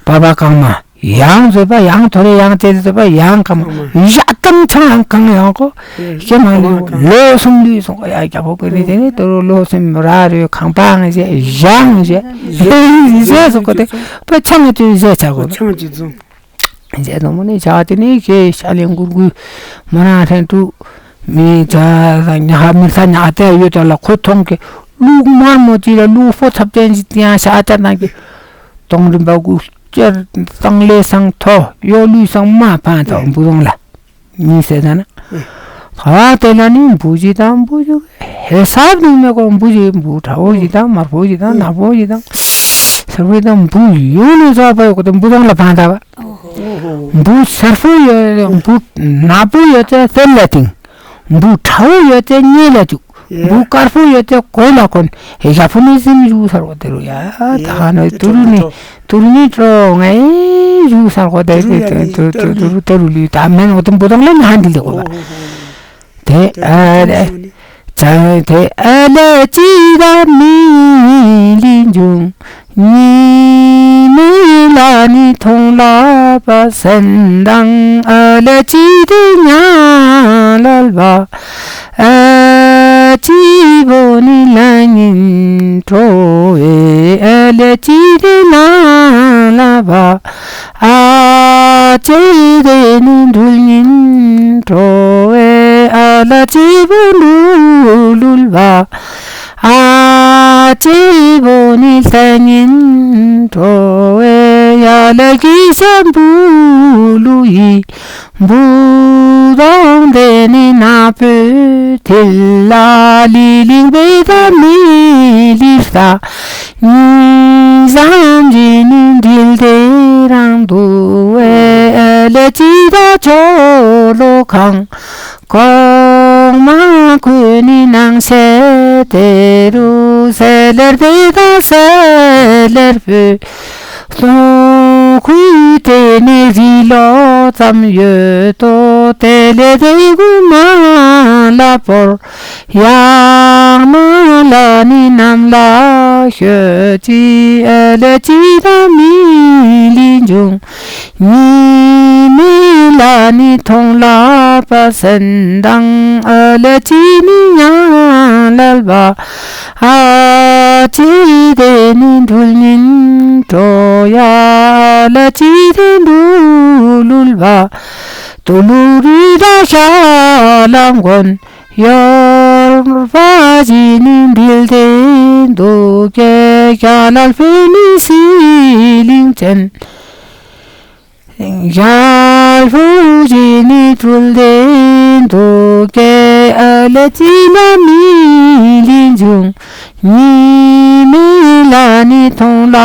པ་པ་གང་མ་ ཡང་བཟོད་པ་ཡང་ཐོ་རེ་ཡང་བཅད་བཟོད་པ་ཡང་གང་ཡ་དང་ཆང་ཡང་གང་ཡང་གོ། ཨེ། ཁྱེད་མ་ལུས་ལོ་གསུམ་ལུས་སོང་གོ། ཡ་རྒྱ་པོ་ཀུན་ནི་དེ་ནི་དོ་རུ་ལོ་གསུམ་ར་རུ་ཁང་པའང་བཞེས་ཡང་བཞེས་བཞེས་སོང་གོ། དེ་པ་ཆང་ཅི་བཞེས་ཆ་གོ། ཆང་ཅི་བཟུང་། རྗེ་བཙུན་མོ་ནི་བྱ་དེ་ནི་ཞེས་ཤ་ལེན་གུར་གུའི་མོ་རང་ཧྲན་ཀྲུ་མི་ཚ་ཉ་ཧ་མི་ཚ་ཉ་ཧ་དེ་ཡོད་ལ་ཁོ་མཐོང་གི། ལུག་དམར་མོ་ཅི་ལ་ལུག་ཕོ་ཚབ་ཅན་ཅི་ཡང་ཤ་ཅ་ན་གི་དོང་རིམ་པ་གུ་ཅར་སང་ལེ་སང་ཐོ་ཡོ་ལུས་སང་མ་ཕང་ཐོ་འབུ་དོང་ལ། ཉིན་ཟེར་ད་ན། ཨེ། ཕ་དེ་ལ་ནི་འབུ་ཅིག་དང་འབུ་ཅིག་ཧེ་སབ་ནི་མེད་གོ། འབུ་ཅིག་འབུ་ཁྲ་བོ་ཅིག་དང་དམར་པོ་ཅིག་དང་ནག་པོ་ཅིག་དང་སེར་པོ་ཅིག་དང་འབུ་ཡོད་ནི་ཟ་བ་ཡོད་གོ། དེ་འབུ་དོང་ལ་ཕང་ད་བ། འབུ་སེར་པོ་ཡོད་འབུ་ནག་པོ་ཡོད་ཚེ་གསེར་ལ་བཏིང་། འབུ་ཁྲ་བོ་ཡོད་ཚེ་མཉེ་ལ་བཅུག། ཡ། འབུ་དཀར་པོ་ཡོད་ཚེ་གོས་ལ་གོན། ཧེ་ཞ་པོ་ནི་སིམ་ཞུ་ས་རོ་དེ་རུ་ཡ། ད་ཧ་ནོ་དུ་རུ་ནི་དུ་རུ་ནི་ཀྲོ་ངའི་ཞུ་ས་རོ་དེ་དུ་རུ་དེ་རུ་ལུས་ད་མེན་འོ་དེ་འབུ་དོང་ལ་ནི་ཧ་འདི་ལེ་གོ་བ། དེ་ཨ་ལེ་ཅང་དེ་ཨ་ལེ་ཅི་ད་མི་ལི་འབྱུང་། ཉི་མའི་ལ་ནི་མཐོང་ལ་པ་སན་དང་། ཨ་ལེ་ཅི་དེ་ཉ་ལལ་བ། ཨ་ཅི་བོ་ནི་ལ་ཉིན་གྲོ་ཨེ། ཨ་ལེ་ཅི་དེ་ན་ལ་བ། ཨ་ཅེ་དེ་ནི་འགྲུལ་ཉིན་གྲོ་ཨེ། ཨ་ལ་ཅི་བུ་ལུ་ལུལ་བ། ཨ་ཅེ་བུ་ནི་ལྷ་ཉིན་གྲོ་ཨེ། ཡ་ལ་གི་ཤམ་བུ་ལུ་ཡི་བུ་དང་དེ་ནི་ན་པོ་ཐིལ་ལ་ལི་ལིང་བེ་ད་མི་ལི་ས། ཉིན་བཟང་ཇི་ནི་འདྲིལ་དེ་རང་དུ་ཨེ། ཨ་ལེ་ཅི་ད་ཅོ་ལོ་ཁང་། གོང་མ་ཁུ་ནི་ནང་ཤེ་དེ་རུ་སེ་ལེར་དེ་ད་སེ་ལེར་བུ། སོ་ཁུ་དེ་ནི་རི་ལོ་ཙམ་ཡོད་དོ། དེ་ལེ་དེ་གུ་མ་ལ་པོར། ཡང་ན་ལ་ནི་ནམ་ལ་ཤོད་ཅི། ཨ་ལེ་ཅི་ད་མི་ལི་འབྱུང་། ཉི་མའི་ལ་ནི་མཐོང་ལ་པ་སན་དང་། ཨ་ལེ་ཅི་ནི་ཉ་ལལ་བ། ཨ་ཅི་དེ་ནི་འགྲུལ་ཉིན་གྲོ་ཡ། ཨ་ལེ་ཅི་དེ་འགྲུལ་ལུལ་བ། ཏུ་ལུ་རི་ར་ཤ་ལམ་གོན། ཡོར་བ་ཇི་ནི་འདྲིལ་དེ་འདུག་གེ། ཤ་ལལ་ཕུ་ནི་སི་ལིང་ཅན། ཤ་ལལ་ཕུ་ཇི་ནི་འདྲིལ་དེ་འདུག་གེ། ཨ་ལེ་ཅི་ན་མི་ལི་འབྱུང་། ཉི་མའི་ལ་ནི་མཐོང་ལ་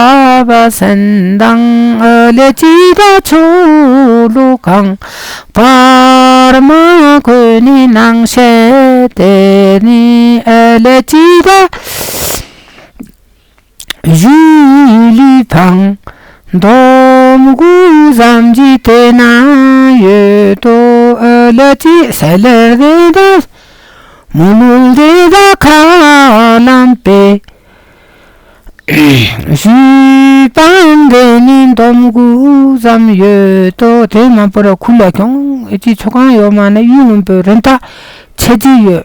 བ་སན་དང་། ཨ་ལེ་ཅི་ད་ཆོ་ལོ་གང་། བར་མ་གོས་ནི་ནང་ཤེས་དེ་ནི། ཨ་ལེ་ཅི་ད་གཞུ་ལུས་འཕང་། འདོམ་གུ་ཙམ་གྱི་དེ་ན་ཡོད་དོ། ཨ་ལེ་ཅི་སེ་ལེར་དེ་ད་མུ་ལུལ་དེ་ད་ཁ་ལམ་པེ། ཞུས་པའང་དེ་ནི་འདོམ་གུ་ཙམ་ཡོད་དོ། དེ་མ་པོ་ར་ཁུ་ལ་ཁྱོང་ཨེ་ཅི་ཆོ་གང་ཡོད་མ་ན་ཡུལ་ངན་པའི་རེན་ཏ་ཆེ་ཅི་ཡོད།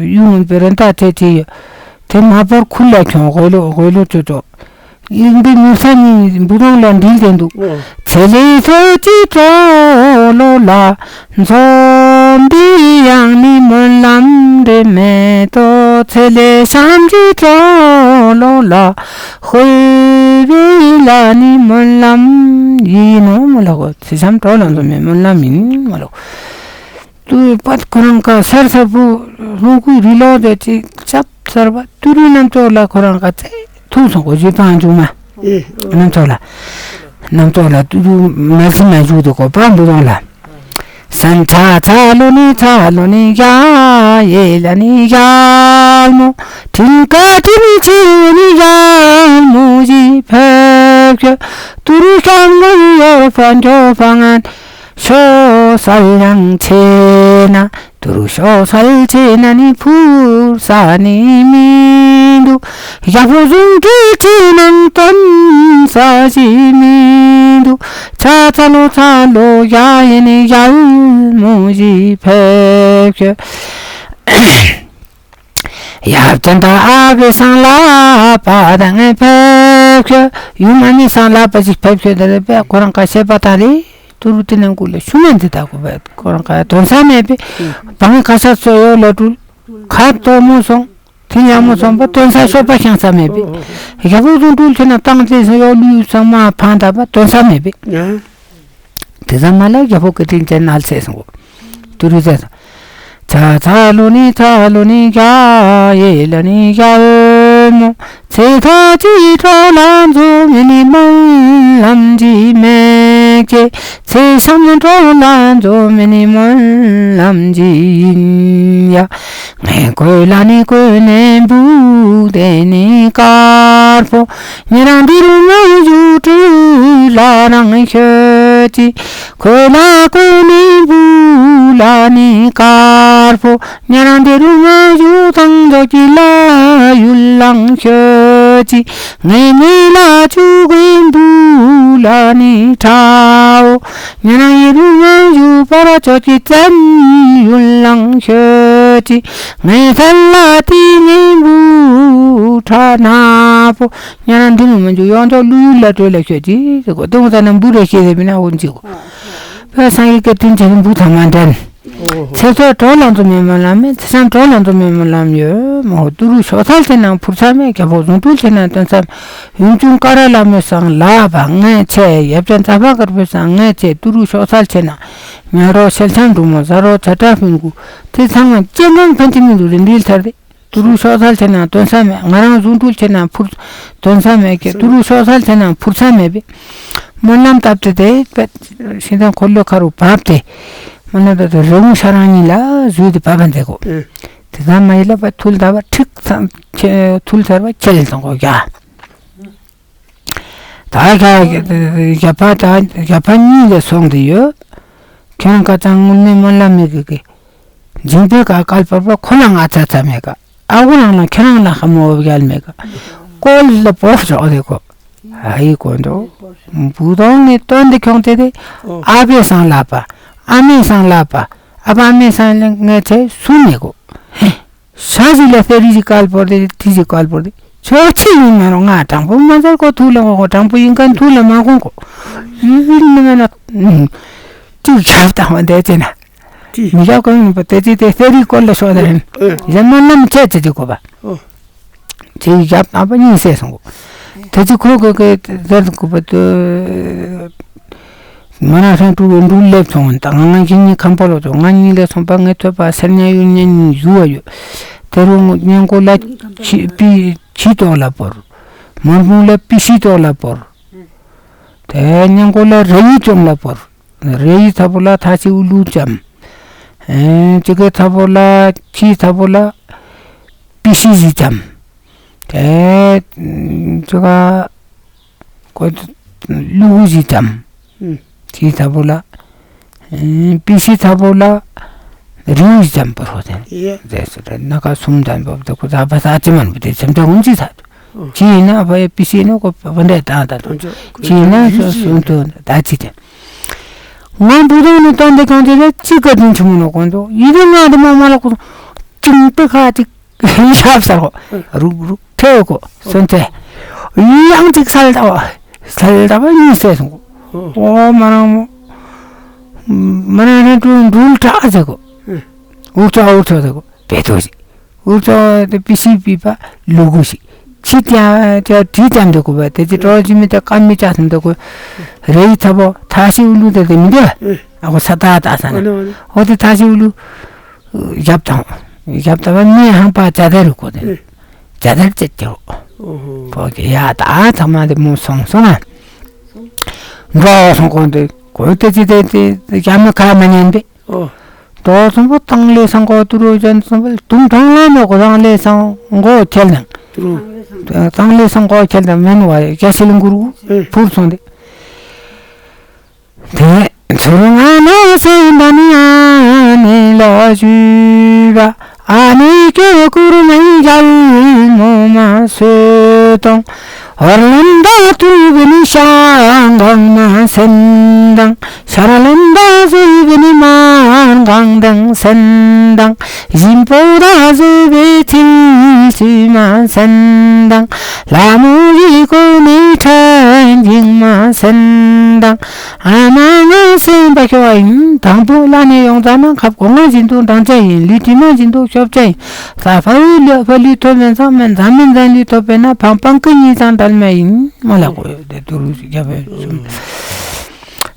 ཡུལ་ངན་པའི་རེན་ཏ་ཆེ་ཅི་ཡོད། དེ་མ་པོར་ཁུ་ལ་ཁྱོང་གོས་ལོ་གོས་ལོ་ཅོ་ཅོ། གླིང་པའི་མི་ས་ནི་འབུ་དོང་ལ་འདྲིལ་དེ་འདུག། ཨོ། ཚེ་ལས་སོ་ཅི་གྲོ་ལོ་ལ། འཛོམས་པའི་ཡང་ནི་སྨོན་ལམ་འདྲེ་མེད་དོ། ཚེ་ལས་བྱམས་ཀྱི་གྲོ་ལོ་ལ། ཤོད་པའི་ལ་ནི་སྨོན་ལམ་ཡིན་ནོ་མོ་ལ་གོ། ཚེ་བྱམས་གྲོ་ལ་འཛོམས་པའི་སྨོན་ལམ་ཡིན་མོ་ལ་གོ། ཏུ་པད་ཁོ་རང་ཀ་སར་སར་པོ་ལྷུང་ཁུའི་རི་ལོ་དེ་ཅིག་ཅབ་སར་པ་ཏུ་རུ་རྣམ་ཚོགས་ལ་ཁོ་རང་ཀ་ཚེ་ཐུང་སོང་གོ་ཇི་པང་འཇུག་མ། ཨེ། རྣམ་ཚོགས་ལ། རྣམ་ཚོགས་ལ་ཏུ་རུ་མ་ཟི་མ་འཇུག་དེ་གོ་པ་འབུ་རོང་ལ། སན་ཚ་ཚ་ལོ་ནི་ཚ་ལོ་ནི་ཡ་ཡེ་ལ་ནི་ཡ་མོ། དྲིན་ཀ་དྲིན་ཆེ་ནི་ཡ་མོ་ཞི་ཕེབས་ཁྱོད། ཏུ་རུ་ཤང་ལོ་ཡོ་ཕ་འགྱོ་ཕ་ངན། ཤོ་སལ་ཡང་ཆེ་ན། ཏུ་རུ་ཤོ་སལ་ཆེ་ན་ནི་ཕུར་ས་ནི་མི་འདུག། ཡ་ཕོ་ཟུང་འབྲེལ་ཆེ་ན་སྟོན་ས་ཞིག་མི་འདུག། ཚ་ལོ་ཚ་ལོ་ཡ་ཡིན་ཡ་མོ་ཞིག་ཕེབས་ཤོག་ཡབ་ཅན་དང་ཨ་བེ་སང་ལ་པ་དང་ངའི་ཕེབས་ཤོག་ཡུམ་ཨ་མེ་སང་ལ་པ་ཞིག་ཕེབས་ཤོག་དེ་རེད་པས། ཁོ་རང་ཁ་ཤས་པ་དང་རེད། ཏུ་རུ་དེ་ནང་ཀུ་ལ་ཤུ་མན་དེ་དག་གོ་བས། ཁོ་རང་ཁ་དོན་ས་མེད་པས། བང་ཁ་ཤས་སོ་ཡོ་ལ་ཏུ་ཁ་ཏོ་མོ་སོང་། དེ་ཉག་མོ་སོང་པ་དོན་ས་ཤོ་པ་ཤང་ས་མེད་པས། རྒྱ་ཕོ་ཟུང་ཏུ་ལ་ཆེ་ན་བཏང་ཚེ་སོ་ཡོ་ལུས་ཚང་མ་ཕང་ད་པ་དོན་ས་མེད་པས། དེ་ཙམ་མ་ལ་རྒྱ་ཕོ་གི་དྲིན་ཅན་ནལ་ཚེ་སོང་གོ། ཏུ་རུ་ཚེ་སོང་། ཚ་ཚ་ལོ་ནི་ཚ་ལོ་ནི་ག་ཡེ་ལ་ནི་ག་མོ། ཚེ་ཐ་ཅི་གྲོགས་ལ་འཛོ་མི་ནི་སྨོན་ལམ་གྱི་མེད་ཀྱེ། ཚེ་ཤམ་གྲོགས་ལ་འཛོ་མི་ནི་སྨོན་ལམ་གྱི་ཡིན་ཡ། ངས་གོས་ལ་ནི་གོས་ནས་འབུ་དེ་ནི་དཀར་པོ། ཉེ་རང་འདི་རུ་ང་ཞུ་སྤྲུལ་ལ་རང་ཤོད་ཅི། གོས་ལ་གོས་ནི་འབུ་ལ་ནི་དཀར་པོ། ཉ་རང་དེ་རུ་ང་ཞུ་ཐང་མདོག་གི་ལ་ཡུལ་ལང་ཤོད་ཅི། ངའི་ངའི་ལ་ཆུ་གོས་འབུ་ལ་ནི་ཁྲའོ། ཉ་རང་ཡེ་རུ་ང་ཞུ་པ་ར་ཆོ་གི་བཙན་ཡུལ་ལང་ཤོད་ཅི། ངའི་ཚལ་ལ་ཏི་ངའི་འབུ་ཁྲ་ན་པོ། ཉ་རང་འདི་མོ་མ་འཇུ་ཡོང་ཆོག་ལུ་ཡུལ་ལ་བྲོས་ལ་ཤོད་ཅི། ཟེར་གོ་དེ་མོ་ད་ན་འབུ་རེ་ཤེས་ཟེར་མི་ན་འོན་ཅི་གོ། བོད་སངས་རྒྱས་ཀྱི་དྲིན་ཆེན་འབུ་ཐང་མ་འདྲེན། ཚེ་སྲོག་གྲོགས་ལ་འཛོམས་མེད་སྨོན་ལམ་མེད། ཚེ་སྲོག་གྲོགས་ལ་འཛོམས་མེད་སྨོན་ལམ་ཡོད། མོ་ཏུ་རུ་ཤོག་ཚལ་ཆེ་ན་ཕུར་ཚ་མེད། རྒྱ་ཕོ་ཟུང་སྤྲུལ་ཆེ་ན་སྟོན་ཚབ། ཡུམ་ཆུང་ཀ་ར་ལ་མོ་སང་ལ་བ་ངས་ཆེ། ཡབ་ཅན་ཙ་བ་དཀར་པོའི་སང་ངས་ཆེ། ཏུ་རུ་ཤོག་ཚལ་ཆེ་ན་ཉ་རོ་ཤེལ་ཆང་འབྲུ་མོ་ཟ་རོ་ཚ་ཏྲ་ཕིན་གུ། དེ་ཚང་མ་སྤྱན་དྲངས་ཕན་ཚུན་མི་འདུག་རིན་རིལ་ཐར་ཏེ། ཏུ་རུ་ཤོག་ཚལ་ཆེ་ན་སྟོན་ས་མེད། ང་རང་ཟུང་སྤྲུལ་ཆེ་ན་ཕུར་སྟོན་ས་མེད་ཀྱེ། ཏུ་རུ་ཤོག་ཚལ་ཆེ་ན་ཕུར་ཚ་མེད་པས། སྨོན་ལམ་བཏབ་སྟེ་དེ་པད་ཤིང་ཐང་འཁོར་ལོ་ཁ་རུ་བབས་ཏེ། སྨོན་ལམ་བཏབ་སྟེ་རི་བོང་ཤ་རང་གཉིས་ལ་བཟོས་ཏེ་བབས་པ་མཛད་གོ། ཨེ། དེ་ཙམ་མ་ཡིན་ལ་པ་ཐུལ་ད་པ་ཁྲིག་ཚང་ཁྱེ་ཐུལ་ཚར་བ་ཁྱེར་ལེ་སོང་གོ་ཡ། ད་ཞ་ཞ་པ་ད་ཞ་པ་གཉིས་ལས་སོང་དེ་ཡོད། ཁྱེད་རང་ཀ་ཚང་དངོས་གནས་སྨོན་ལམ་མི་དགོས་ཀྱི། འཇིང་པའི་ཀ་སྐལ་པར་པ་ཁོ་ན་ང་ཚ་ཚ་མེད་ཀ། ཨ་ཁུ་རང་ལ་ཁྱེད་རང་ལ་ཧ་མོ་བ་རྒྱལ་མེད་ཀ། ཀོལ་ལ་པོ་ཞོག་དེ་ཁོ། ཨ་ཡི་ཀོ་འདོ། བུ་དོང་ནི་སྟོན་དེ་ཁྱོང་དེ་དེ། ཨ་བེ་སང་ལ་པ། ཨ་མེ་སང་ལ་པ། ཨ་བ་མེ་སང་ལ་ངས་ཚེ་སུ་མེད་གོ། ཤ་ཞིག་ལ་ཕེ་རི་ཞིག་སྐལ་པོར་དེ་དེ་ཞིག་སྐལ་པོར་དེ། ཆོག་ཆི་ཡིན་མ་རུང་ང་དྲང་པོ་མ་ཟེར་གོ། ཐུགས་ལ་ངོ་གོ། དྲང་པོ་ཡིན་མཁན་ཐུགས་ལ་མ་གོ་གོ། ཡིན་ནི་མེད་ན། ཅིག་ཞབས་དང་བ་འདས་ཅེ་ན། ཅི། མི་ཞབས་གོ་ཡིན་པ་དེ་ཅི་དེ་ཕེ་རི་སྐོར་ལ་ཤོག་དེ་རེད། ཨེ། ཡང་མ་ནམ་ཆད་ཅི་ཅི་གོ་བ། ཨོ། ཅིག་ཞབས་དང་བ་གཉིས་སེ་སོང་གོ། དེ་ཅི་ཁོ་གོ་གེ་ཟེར་གོ་བ་དུ། མ་ན་ཧྲན་ཀྲུ་བོ་འབྲུ་ལེབ་སོང་། ད་ང་ང་གི་གཉིས་ཁམ་པ་ལོ་ཚོ་ང་གཉིས་ལས་སོང་པ་ངའི་ཐོད་པ་སེར་ཉ་ཡུལ་ཉན་གཉིས་ཡུ་བ་ཡོད། དེ་རུ་ཉན་གོ་ལ་ཆི་པི་ཆི་ཏོག་ལ་བོར། མོན་གུང་ལ་པི་ཤི་ཏོག་ལ་བོར། དེ་ཉན་གོ་ལ་རེ་ཡི་ཅོམ་ལ་བོར། རེ་ཡི་ཚ་པོ་ལ་ཐ་ཤི་ཨུ་ལུ་ཅམ། ཨེ་ཅི་གེ་ཚ་པོ་ལ་ཆི་ཚ་པོ་ལ་པི་ཤི་ཞི་ཅམ། དེ་ཅི་ག་ཀོ་ལུ་གུ་ཞིག་ཙམ། ཨུམ། ཅི་ཚ་པོ་ལ། ཨེ་པི་ཤི་ཚ་པོ་ལ། རིའུ་ཞིག་ཙམ་པོ་རོ་དེ། ཡེ། དེ་སུ་རེ་ན་ཀ་སུམ་ཙམ་པོ་དེ་ཁོ་ཚ་པ་ས་ཅི་མན་པོ་དེ་ཙམ་ཙམ་འུན་ཅི་ཚ། ཨོ། ཅི་ཡིན་ན་ཨ་ཕ་ཡ་པི་ཤི་ནོ་ཁོ་པ་འདྲེ་ཏང་ད་དོ། ཅི་ཡིན་ན་སུ་སུ་དོ་ད་ཅི་དེ། ང་འབུ་དོང་ནི་སྟོན་དེ་གང་དེ་ལ་ཅི་ག་དྲིན་ཆུ་མོ་ནོ་གོ་འདུག་ཡིན་དེ་ང་དེ་མ་མ་ལ་ཁོ་ཅིང་པེ་ཁ་ཅིག་ཡབ་སར་གོ། རུག་རུག་ཐེ་གོ་སོན་ཐེ། ཡང་ཅིག་སལ་ཏ་བ། སལ་ཏ་བ་གཉིས་སེ་སོང་གོ། ཨོ་མ་རང་མོ། མ་རང་རེ་ཏུ་འབྲུལ་དྲག་ཟེར་གོ། འུར་ཙོ་འུར་ཙོ་ཟེར་གོ། བེ་ཏོ་ཞིག་འུར་ཙོ་དེ་པི་ཤི་པི་པ་ལུ་གུ་ཞིག་ཕྱི་ཏ་ཏ་བྲིས་ཙམ་དེ་གོ་བ་དེ་ཅི་ཏོ་ཅི་མི་ཏ་ཀ་མི་ཅག་སམ་དེ་གོ། རེ་ཡི་ཚ་པོ་ཐ་ཤི་ཨུ་ལུ་དེ་དེ་མི་འདོད། ཨ་གོ་ས་ཏ་ཏ་ས་ན། ཨོ་དེ་ཐ་ཤི་ཨུ་ལུ། ཞབས་དང་། ཞབས་དང་མི་ཧང་པ་ཇ་དར་རུ་གོ་དེ། ཇ་དར་ཅེ་ཅེ་རུ། ཨོ་ཧོ། གོ་གེ་ཡ་ད་ཚང་མ་དེ་མོ་སོང་སོང་ན། འགྲོ་སོང་གོ་དེ་གོ་དེ་ཅི་དེ་དེ་ཡ་མི་ཁ་མ་ཉན་པེ། ཨོ། འགྲོ་སོང་གོ་ཏང་ལེ་སང་གོ་ཏུ་རུ་ཅན་སོང་བལ་དུང་ཐང་ལ་མེ་གོ་ཏང་ལེ་སང་གོ་ཁྱེར་ནང་། ཏུ་རུ། ཏང་ལེ་སང་གོ་ཁྱེར་དང་མེན་བ་རྒྱ་ཤི་ལིང་གུ་རུ་ཕུར་སོང་དེ། དེ་ཚུར་ང་ན་སེ་འདའ་ནི་ཨ་ནི་ལ་ཞུས་པ། ཨ་ནི་ཀྱོ་ཀུ་རུ་མ་ཡི་ཡལ་མོ་མ་སོད་དང་། ཨོར་ལན་ད་ཏུ་བི་ནི་ཤང་གང་ན་སན་དང་། ཤར་ལན་ད་ཟུ་བི་ནི་མན་གང་དང་སན་དང་། ཞིམ་པོ་ད་ཟུ་བི་ཅིན་སུ་མ་སན་དང་། ལ་མོ་ཡི་གོ་ནི་ཁྲན་ཡིང་མ་སན་དང་། ཨ་མ་ང་སེམས་པ་ཤོ་བ་ཡིན། དང་པོ་ལ་ནི་ཡོང་ཙ་ན་ཁབ་གོང་ང་བཞིན་དུ་འདང་ཅ་ཡིན། ལུས་དྲི་མ་བཞིན་དུ་ཤོབ་ཅ་ཡིན། ས་ཕ་ལུས་ལུས་ཕ་ལུས་ཐོབ་མེད་ཙང་མེད་ཙང་མེད་ཙང་ལུས་ཐོབ་པས་ན་ཕང་པང་ཀི་གཉིས་ཙང་འདྲལ་མ་ཡིན། མ་ལ་གོ་དེ་དུ་རུ་རྒྱབ་པའི་གསུམ།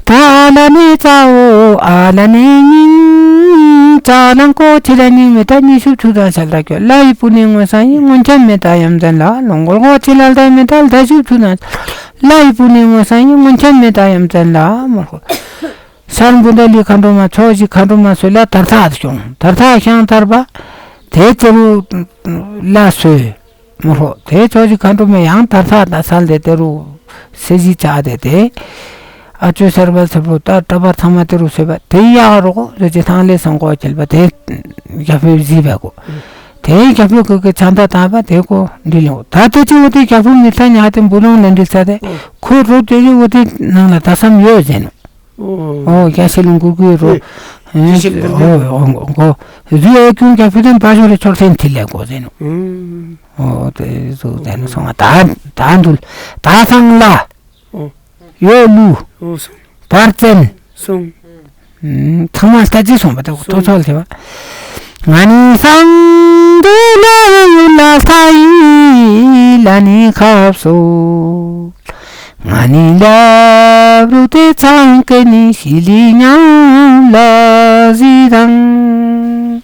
ད་ལ་ནི་ཙའོ་ཨ་ལ་ནི་སྙིང་། ཙ་ལང་ཀོ་ཅི་ལ་སྙིང་མེད་ད་ཉི་ཤུ་ཆུ་དང་ཤལ་ད་ཁྱོད། ལ་ཡི་པུ་ནི་མངོན་སང་ཡིན། མངོན་ཆམ་མེད་ད་ཡམ་ཙན་ལ། ལོང་གོལ་གོ་ཅི་ལ་ལྡ་མེད་ད་ལྡ་ཤུ་ཆུ་དང་། ལ་ཡི་པུ་ནི་མངོན་སང་ཡིན། མངོན་ཆམ་མེད་ད་ཡམ་ཙན་ལ། མོ་ཧོ། ཤར་བུ་འདྲ་ལི་མཁའ་འགྲོ་མ་ཕྱོགས་བཞི་མཁའ་འགྲོ་མ་སོད་ལ་དར་ཐག་ཤོང་། དར་ཐག་ཤང་དར་བ་དེ་ཅི་རུ་ལ་སོད། མོ་ཧོ། དེ་ཕྱོགས་བཞི་མཁའ་འགྲོ་མ་ཡང་དར་ཐག་དང་སལ་དེ་དེ་རུ་སེ་བཞི་ཆགས་དེ་དེ། ཨ་ཅོ་སར་བ་སར་བུ་ད་ཏྲ་བར་ཚང་མ་དེ་རུ་སོད་པ་དེ་ཡག་རོགས་ཟེར་ཅི་ཐང་ལེ་སང་གོ་ཁྱེལ་པ་དེ་རྒྱ་ཕེབས་བཟི་བ་གོ། དེ་རྒྱ་ཕེབས་གི་གི་ཆང་ད་བཏང་བ་དེ་གོ་འདི་ལོ་ད་དེ་ཅི་འོ་དེ་རྒྱ་ཕེབས་མི་ཚ་ཉག་དེ་འབུ་ལོང་ལེན་འདི་ཚ་དེ་ཁོ་རོ་དེ་ཅི་འོ་དེ་ནང་ལ་ད་སམ་ཡོད་ཟེར་ནོ། ཨོ། ཨོ་རྒྱ་ཤེ་ལུང་གུར་གུའི་རོ། ཨེ། རྒྱ་ཤེ་ལུང་གུར་གུའི། ཨོ་ཨོ་ཨོ་གོ། རྒྱུ་ཨེ་ཀུན་རྒྱ་ཕེབས་དེ་འབའ་ཞོ་རེ་ཆོར་སེན་ཐི་ལེ་གོ་ཟེར་ནོ། ཨོ་དེ་ཟུ་ཟེར་ནོ་སོང་ང་ད་ད་འདུལ་ད་ཚང་ལ། ཨོ། ཡོ་ལུ། ཨོ་སོང་། བར་བཙན། སོང་། ཚང་མ་ལྟ་ཅི་སོང་བ་ད་ཐོ་ཚོལ་ཐེ་བ། ང་ནི་སང་དུ་ལ་ཡུལ་ལ་ས་ཡི་ལ་ནི་ཁབ་སོ། ང་ནི་ལབ་རུ་ཏེ་ཚང་ཀ་ནི་ཤི་ལི་ཉམ་ལ་ཟི་དང་།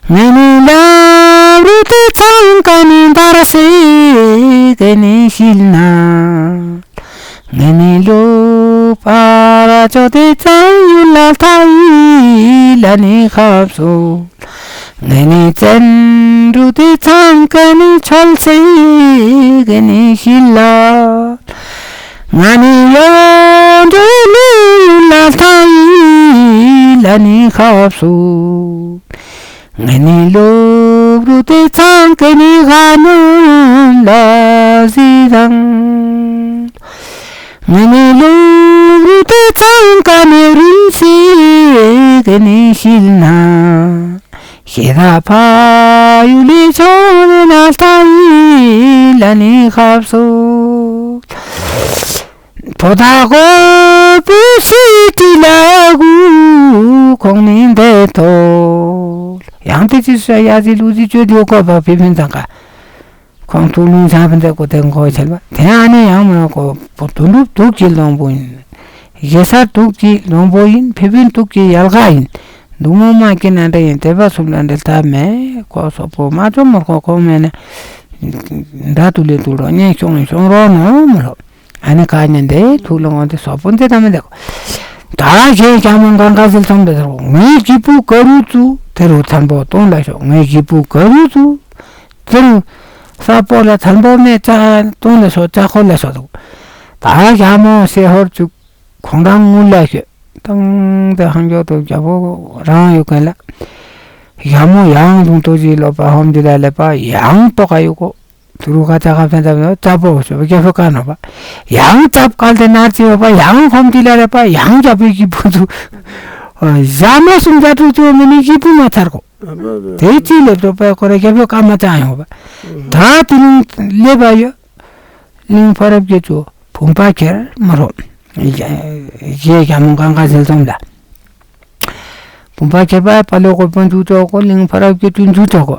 ང་ནི་ལབ་རུ་ཏེ་ཚང་ཀ་ནི་འདར་སེ་ཀ་ནི་ཤིལ་ན། ང་ནི་ལོ་པ་ར་ཅོ་ཏེ་ཚང་ཡུལ་ལ་ཐ་ཡི་ལ་ནི་ཁབ་སོ། ང་ནི་བཙན་རུ་ཏེ་ཚང་ཀ་ནི་ཆོལ་སེ་ཀ་ནི་ཤིལ་ལ། ང་ནི་ཡོ་འདྲེ་ལི་ཡུལ་ལ་ཐ་ཡི་ལ་ནི་ཁབ་སོ། ང་ནི་ལུག་རུ་ཏེ་ཚང་ཀ་ནི་ཧ་ནུ་ལ་ཟི་དང་། ང་ནི་ལུག་རུ་ཏེ་ཚང་ཀ་ནི་རིན་སི་ཀ་ནི་ཤིལ་ན། ཤེ་ར་ཕ་ཡུ་ལི་ཆོ་ནི་ན་ལྟ་ཡི་ལ་ནི་ཁབ་སོ། ཐོ་ད་གོ་པུ་སི་ཏི་ལ་གུ་ཁོང་ནི་འདེ་ཐོ། ཡང་ཏི་ཅི་སུ་ཡ་ཟི་ལུ་ཟི་ཅོ་དེ་གོ་པ་ཕི་ཕིན་ཙང་ཀ། ཁོང་ཐུག་ལུང་ཆང་ཕིན་ཙེ་གོ་དེ་གོ་ཆལ་བ། དེ་ཨ་ནི་ཡང་མ་གོ་པོ་དུ་ལུབ་དུག་གི་ལོང་པོ་ཡིན། ཞེ་ས་དུག་གི་ལོང་པོ་ཡིན། ཕི་ཕིན་དུག་གི་ཡལ་ག་ཡིན། དུག་མོ་མ་ཀི་ན་འདྲ་ཡིན། དེ་པ་སུབ་ན་འདྲ་ལྟ་མེ་གོ་སོ་པོ་མ་ཅོ་མོར་གོ་གོ་མེ་ན། འདྲ་དུ་ལེ་དུ་རོ་ཉན་ཤོང་ཤོང་རོ་ནོ་མོ་རོ། ཨ་ནི་ཀ་ཉན་དེ་ཐུག་ལོང་དེ་སོ་པོ་འདི་ད་མི་འདེ་གོ། ད་ཞེས་ཀྱང་མོ་གང་ག་ཟིལ་ཚོམ་འདི་ཟེར་གོ། ངའི་སྐྱིད་པོ་ག་རུ་ཚུ་དེ་རུ་ཚན་པོ་སྟོང་ལ་ཤོག། ངའི་སྐྱིད་པོ་ག་རུ་ཚུ་དེ་རུ་ས་པོ་ལ་ཚན་པོ་མེ་ཅ་སྟོང་ལ་ཤོག་ཅ་ཁོ་ལ་ཤོག་འདུག། ད་ཞག་མོ་ཤེ་ཧོར་ཚུ་ཁོང་རང་ངུ་ལ་ཤོད་དང་དེ་ཧང་ཀྱོག་ཏུ་རྒྱ་པོ་རང་ཡོད་མཁན་ལ། ཞག་མོ་ཡང་དུང་ཏོ་ཅི་ལོ་པ་ཧོམ་དི་ལ་ལེ་པ་ཡང་ཏོ་ག་ཡོད་གོ། ཐུ་རུ་ཁ་ཅག་ཁ་ཕན་ཚབ་ནོ་ཅ་པོ་ཞོ་བ་རྒྱ་ཕོ་ཀ་ནོ་བ། ཡང་ཅབ་ཀལ་ཏེ་ནར་ཅི་བ་བ་ཡང་ཁོམ་ཏི་ལ་རེ་བ་ཡང་རྒྱ་ཕོའི་སྐྱིད་པོ་ཚུ། ཞག་མ་སུམ་ཅ་དྲུག་ཅུ་མི་ནི་སྐྱིད་པོ་མ་ཚར་གོ། དེ་ཅི་ལེབ་ཏོ་པ་ཁོ་ར་རྒྱ་ཕོ་ཀ་མ་ཅང་ཡོང་བ། ད་དེ་རིང་ལེབ་བ་ཡོད། གླིང་ཕ་རབ་ཀྱི་ཚུ་བུམ་པ་ཁྱེར་མ་རོ། ཞེས་རྒྱ་མོ་གང་ག་ཟེར་ཙམ་ལ། བུམ་པ་ཁྱེར་པ་པ་ལོ་གོ་པོ་འཇུ་ཅོག་གོ། གླིང་ཕ་རབ་ཀྱི་དུ་འཇུ་ཅོག་གོ།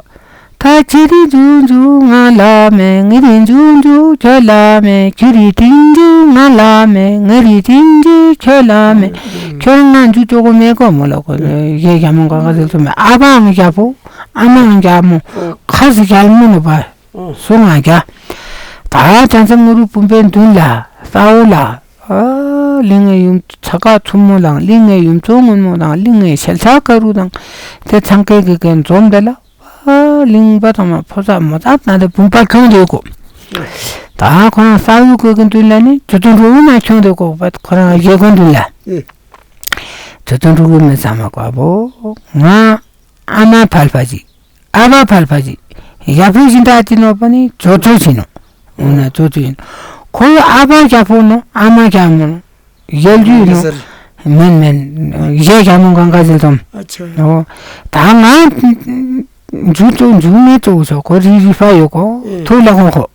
ད་ཁྱེད་རི་འཇུ་འཇུ་ང་ལ་མེ། ངེད་རི་འཇུ་འཇུ་ཁྱོད་ལ་མེ། ཁྱེད་རི་ཏིང་འཇུ་ང་ལ་མེ། ངེད་རི་ཏིང་འཇུ་ཁྱོད་ལ་མེ། ཁྱོད་ང་འཇུ་ཅོག་གོ་མེ་གོ་མོ་ལ་གོ། ཡེ་རྒྱ་མོ་ག་ག་ཟེར་ཚོ་མེ། ཨ་ཕའང་རྒྱ་ཕོ། ཨ་མའང་རྒྱ་མོ། ཁ་ཟི་རྒྱ་མོ་ནོ་པ། སུ་ང་རྒྱ། ད་བྱང་སེམས་ངུ་རུ་བུམ་པའི་མདུན་ལ་ས་འོག་ལ། ཨ་གླིང་ངའི་ཡུམ་ཚ་ཁ་ཚུབ་མོ་དང་། གླིང་ངའི་ཡུམ་མཚོ་སྔོན་མོ་དང་། གླིང་ངའི་ཞལ་ཆ་དཀར་རུ་དང་། དེ་ཚང་ཀའི་གི་གན་འཛོམས་དེ་ལ། ཨ་གླིང་པ་དང་མ་ཕོ་ཚ་མོ་ཚ་ན་དེ་བུམ་པ་ཁྱོང་དེ་གོ། ད་ཁོ་རང་ས་འོག་གི་གི་མདུན་ལ་ནི་ཇོ་ཏོན་རུ་མ་ཁྱོང་དེ་གོ་བ། ཁོ་རང་རྒྱལ་ཁོ་མདུན་ལ། ཇོ་ཏོན་རུ་གི་མི་ཚང་མ་གོ་བོ། ང་ཨ་མ་ཕལ་པ་ཅིག། ཨ་ཕ་ཕལ་པ་ཅིག། ཡ་ཕུ་ཞིན་ད་ཅི་ནོ་པ་ནི་ཇོ་ཅོ་ཅི་ནོ། འོ་ན་ཙོ་ཙོ་ཡིན། ཁོ་ཨ་ཕ་རྒྱལ་པོ་ནོ། ཨ་མ་རྒྱལ་མོ་ནོ། ཡལ་རྒྱུ་ཡིན་ནོ། མེན་མེན། གཞས་རྒྱལ་མོ་གངས་དཀར་ཟིལ་གཏུམ། ཨ་ཆ། འོ། ད་ང་འཇུ་ཙོ་འཇུ་མེད་ཙོ་ཆོག་ཁོ་རི་རི་ཕ་ཡོད་ཁོ། ཨེ། ཐུགས་ལ་ཁོང་ཁོ།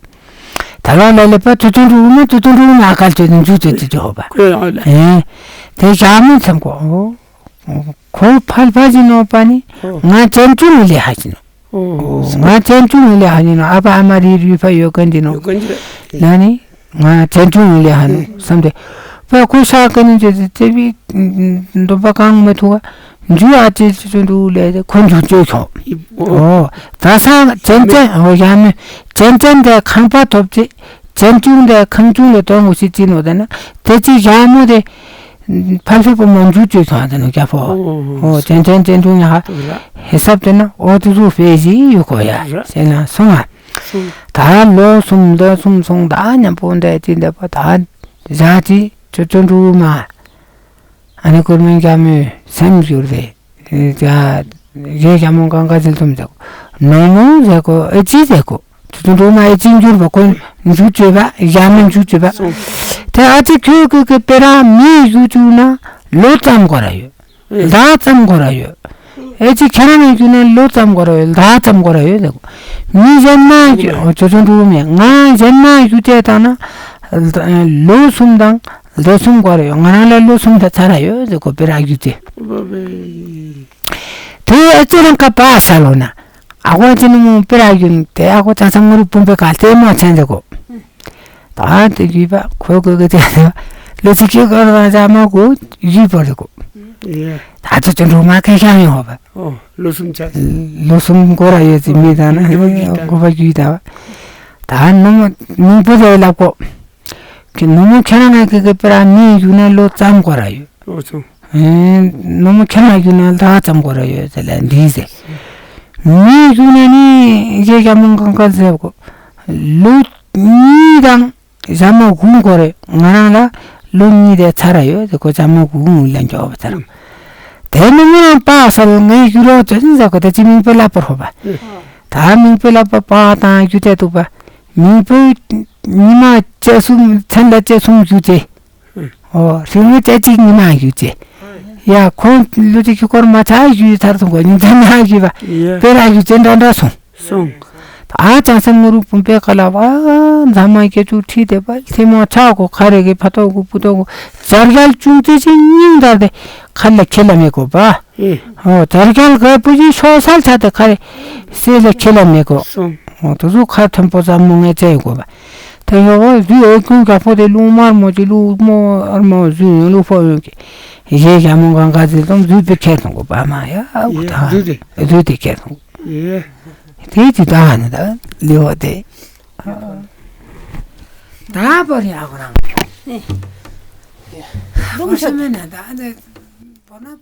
ད་ལོ་ལ་ལེ་པ་ཏུ་ཏུ་འགྲུ་མ་ཏུ་ཏུ་འགྲུ་མ་ཨ་ཀལ་ཅོ་ནི་འཇུ་ཙོ་ཙོ་ཅོ་ཧོ་པ། ཁོས་ཨ་ལ། ཨེ། དེ་རྒྱལ་མོ་འཚམ་ཁོ། འོ། ཁོ་ཕལ་ཕ་ཅིག་ནོ་པ་ནི། ཨོ། ང་ཅན་ཅུང་ལེ་ཧ་ཅིག་ནོ། ཨོ། ང་ཅན་ཅུང་ལེ་ཧ་ཅིག་ནོ། ཨ་ཕ་ཨ་མ་རི་རུས་ཕ་ཡོད་མཁན་ཅིག་ནོ། ཡོད་མཁན་ཅིག་རེད། ན་ནི་ང་ཅན་ཅུང་ལེ་ཧ་ནོ་བསམ་སྟེ། པ་ཁོ་ཤ་ཀ་ནི་ཅེ་ཙེ་བི་འདོད་པ་གང་མི་ཐུག་ག་འཇུ་ཨ་ཅེ་ཅེ་ཅུང་འདུག་ལེ་ཁོ་འཇུ་ཅོ་ཁྱོང་། ཨོ། ད་ས་ཅན་ཅན་ཨོ་ཡ་མི་ཅན་ཅན་དེ་ཁང་པ་ཐོབ་ཅེ། ཅན་ཅུང་དེ་ཁང་ཅུང་ལེ་དོང་གོ་ཤི་ཅི་ནོ་དེ་ན་དེ་ཅི་ཡ་མོ་དེ། ཕལ་ཆེར་པོ་མང་ཇུ་ཅོས་སོང་ཨ་དེ་ནོ་རྒྱ་ཕོ། ཨོ། ཨོ་ཅན་ཅན་ཅན་ཅུང་ཡ་ཧ། ཧེ་སབ་དེ་ན་ཨོ་དེ་ཟུ་ཕེ་ཞི་ཡུ་ཁོ་ཡ། ར། ཞེ་ན་སོང་ཨ། སོང་། ད་ལོ་གསུམ་ཟླ་གསུམ་སོང་ད་ཉམ་པོ་འདྲ་ཅི་འདྲ་པ་ད་ཞག་ཅི་ཅོ་ཅོ་འགྲུ་མ། ཨ་ནི་གོར་མོན་རྒྱ་མོའི་སེམས་འགྱུར་བས། ཡ་རྒྱལ་མོ་གངས་དཀར་ཟིལ་གཏུམ་ཟེར་གོ། ནོ་མོ་ཟེར་གོ། ཨེ་ཅི་ཟེར་གོ། ཅོ་ཅོ་འགྲུ་མ་ཨེ་ཅི་འགྱུར་བ་ཁོ་འཇུ་ཅོས་པ་ཡ་མི་འཇུ་ཅོས་པ། སོང་། དེ་ཨ་ཅི་ཁྱོད་ཁྱོད་ཁྱོད་པེ་ར་མི་ཞུ་ཅུ་ན་ལོ་ཙམ་གོ་ར་ཡོད། ཨེ། ཟླ་ཙམ་གོ་ར་ཡོད། ཨེ་ཅི་ཁྱེད་རང་ངས་ཞུ་ན་ལོ་ཙམ་གོ་ར་ཡོད། ཟླ་ཙམ་གོ་ར་ཡོད་ཟེར་གོ། མི་གཞན་མ་ཨོ་ཅོ་ཅོ་འགྲུ་མེད། ང་གཞན་མ་ཞུ་ཅེ་དང་ན་ལོ་གསུམ་དང་ཟླ་གསུམ་གོ་ར་ཡོད། ང་རང་ལ་ལོ་གསུམ་དང་ཚ་ར་ཡོད་ཟེར་གོ་པེ་ར་ཞུ་ཅེ། དེ་ཨེ་ཅི་རང་ཁ་པ་ས་ལོ་ན། ཨ་ཁོ་ཅི་ནི་མོ་པེ་ར་ཡུན་དེ་ཨ་ཁོ་ཅང་ས་ངུ་རུ་པུམ་པེ་ཀ་ལྟེ་མོ་ཆེན་ཟེར་གོ། ད་དེ་ཡུས་པ་ཁོ་གོ་གོ་དེ་ལོ་ཅི་ཁྱོད་གོ་ར་ཅ་མ་གོ་ཡུས་པོ་ཟེར་གོ། ཡ། ད་ཚོ་ཅོ་འགྲུ་མ་ཁེ་ཤ་ཡོང་ཧོ་པ། ཨོ་ལོ་གསུམ་ཆ། ལོ་གསུམ་གོ་ར་ཡོད་ཅི་མི་ད་ན་ཨོ་གོ་པ་ཡུས་ད་བ། ད་ནུ་མོ་མིང་པོ་ཟེར་ལབ་གོ། ཁྱེད་ནུ་མོ་ཁྱེད་རང་ང་གི་གི་པེ་ར་མི་ཡུ་ན་ལོ་ཙམ་གོ་ར་ཡོད། ཨོ་ཚོ། ཨེ། ནུ་མོ་ཁྱེད་མ་རྒྱུ་ན་ལྷ་ཙམ་གོ་ར་ཡོད་ཟེར་ལ་འདི་ཟེར། མི་རྒྱུ་ན་ནི་རྗེ་རྒྱ་མོ་གང་ག་ཟེར་གོ། ལོ་གཉིས་དང་ཞག་མ་དགུ་གོ་རེ་ང་རང་ལ་ལོ་གཉིས་དེ་ཚ་ར་ཡོད་ཟེར་གོ། ཞག་མ་དགུ་ལ་འགྱོ་བ་ཚ་ར། དེ་ནི་མི་རང་པ་སལ་ངའི་རྒྱུ་རོགས་ཅན་ཟེར་གོ། དེ་ཅི་མིང་པོ་ལ་པར་ཧོ་བ། ད་མིང་པོ་ལ་པ་པ་དང་རྒྱུ་དེ་ཐུག་པ། མིང་པོ་ཉི་མ་བཅུ་གསུམ་མཚན་ལ་བཅུ་གསུམ་རྒྱུ་ཅེ། ཨོ། ཧྲིལ་མོ་ཏེ་གཅིག་ཉི་མ་ཞུ་ཅེ། ཡ་ཁོང་ལུ་ཅིག་ཁྱུ་སྐོར་མ་ཆ་ཞུ་ཚར་སོང་གོ། ཉིན་ཚན་ན་ཞུ་བ། ཡ། པེ་ར་ཞུ་ཅེ་འདྲ་འདྲ་སོང་། སོང་། ད་ཅང་སེམས་ངུ་རུ་བུམ་པའི་ཁ་ལ་བ་མཛའ་མ་སྐྱེ་ཆུ་ཁྲིད་དེ་བ་ལྷེ་མོ་ཆ་གོ། ཁ་རེ་གི་ཕ་ཏོ་གོ་བུ་ཏོ་གོ། ཛར་གལ་ཅུང་ཙེ་ཅིག་སྙིང་འདར་ཏེ་ཁ་ལ་ཁྱེད་ལ་མེད་གོ་བ། ཨེ། ཨོ། དར་རྒྱལ་ག་པུ་ཅི་ཤོ་སལ་ཆ་དེ་ཁ་རེ་སེ་ལ་ཁྱེད་ལ་མེད་གོ། སོང་། ཨོ། དུ་ཟུ་ཁ་ཐོན་པོ་ཙམ་མོ་ངས་བཙལ་དགོས་པ། དེ་ཡོ་བ་ཟུ་ཨེ་ཀུན་ག་ཕོ་དེ་ལུང་དམར་མོ་ཅི་ལུང་མོ་ཨར་མོ་ཟུ་ཡོ་ལུ་ཕོ་ཡོ་གི། ཡེ་ཞྭ་མོ་གང་ག་ཟི་ཙམ་ཟུ་པེ་ཁྱེད་སོང་གོ་པ་མ་ཡ་ཨ་གུ་ཡེ་ཐ། ཟུ་དེ། ཟུ་དེ་ཁྱེད་སོང་། ཡེ། དེ་ཅི་ད་ཧ་ནི་ད་ལེ་བ་དེ། ད་པོ་རི་ཨ་གོ་རང་། ལུང་ཤ་མེད་ན་ད་དེ་པོ་ན།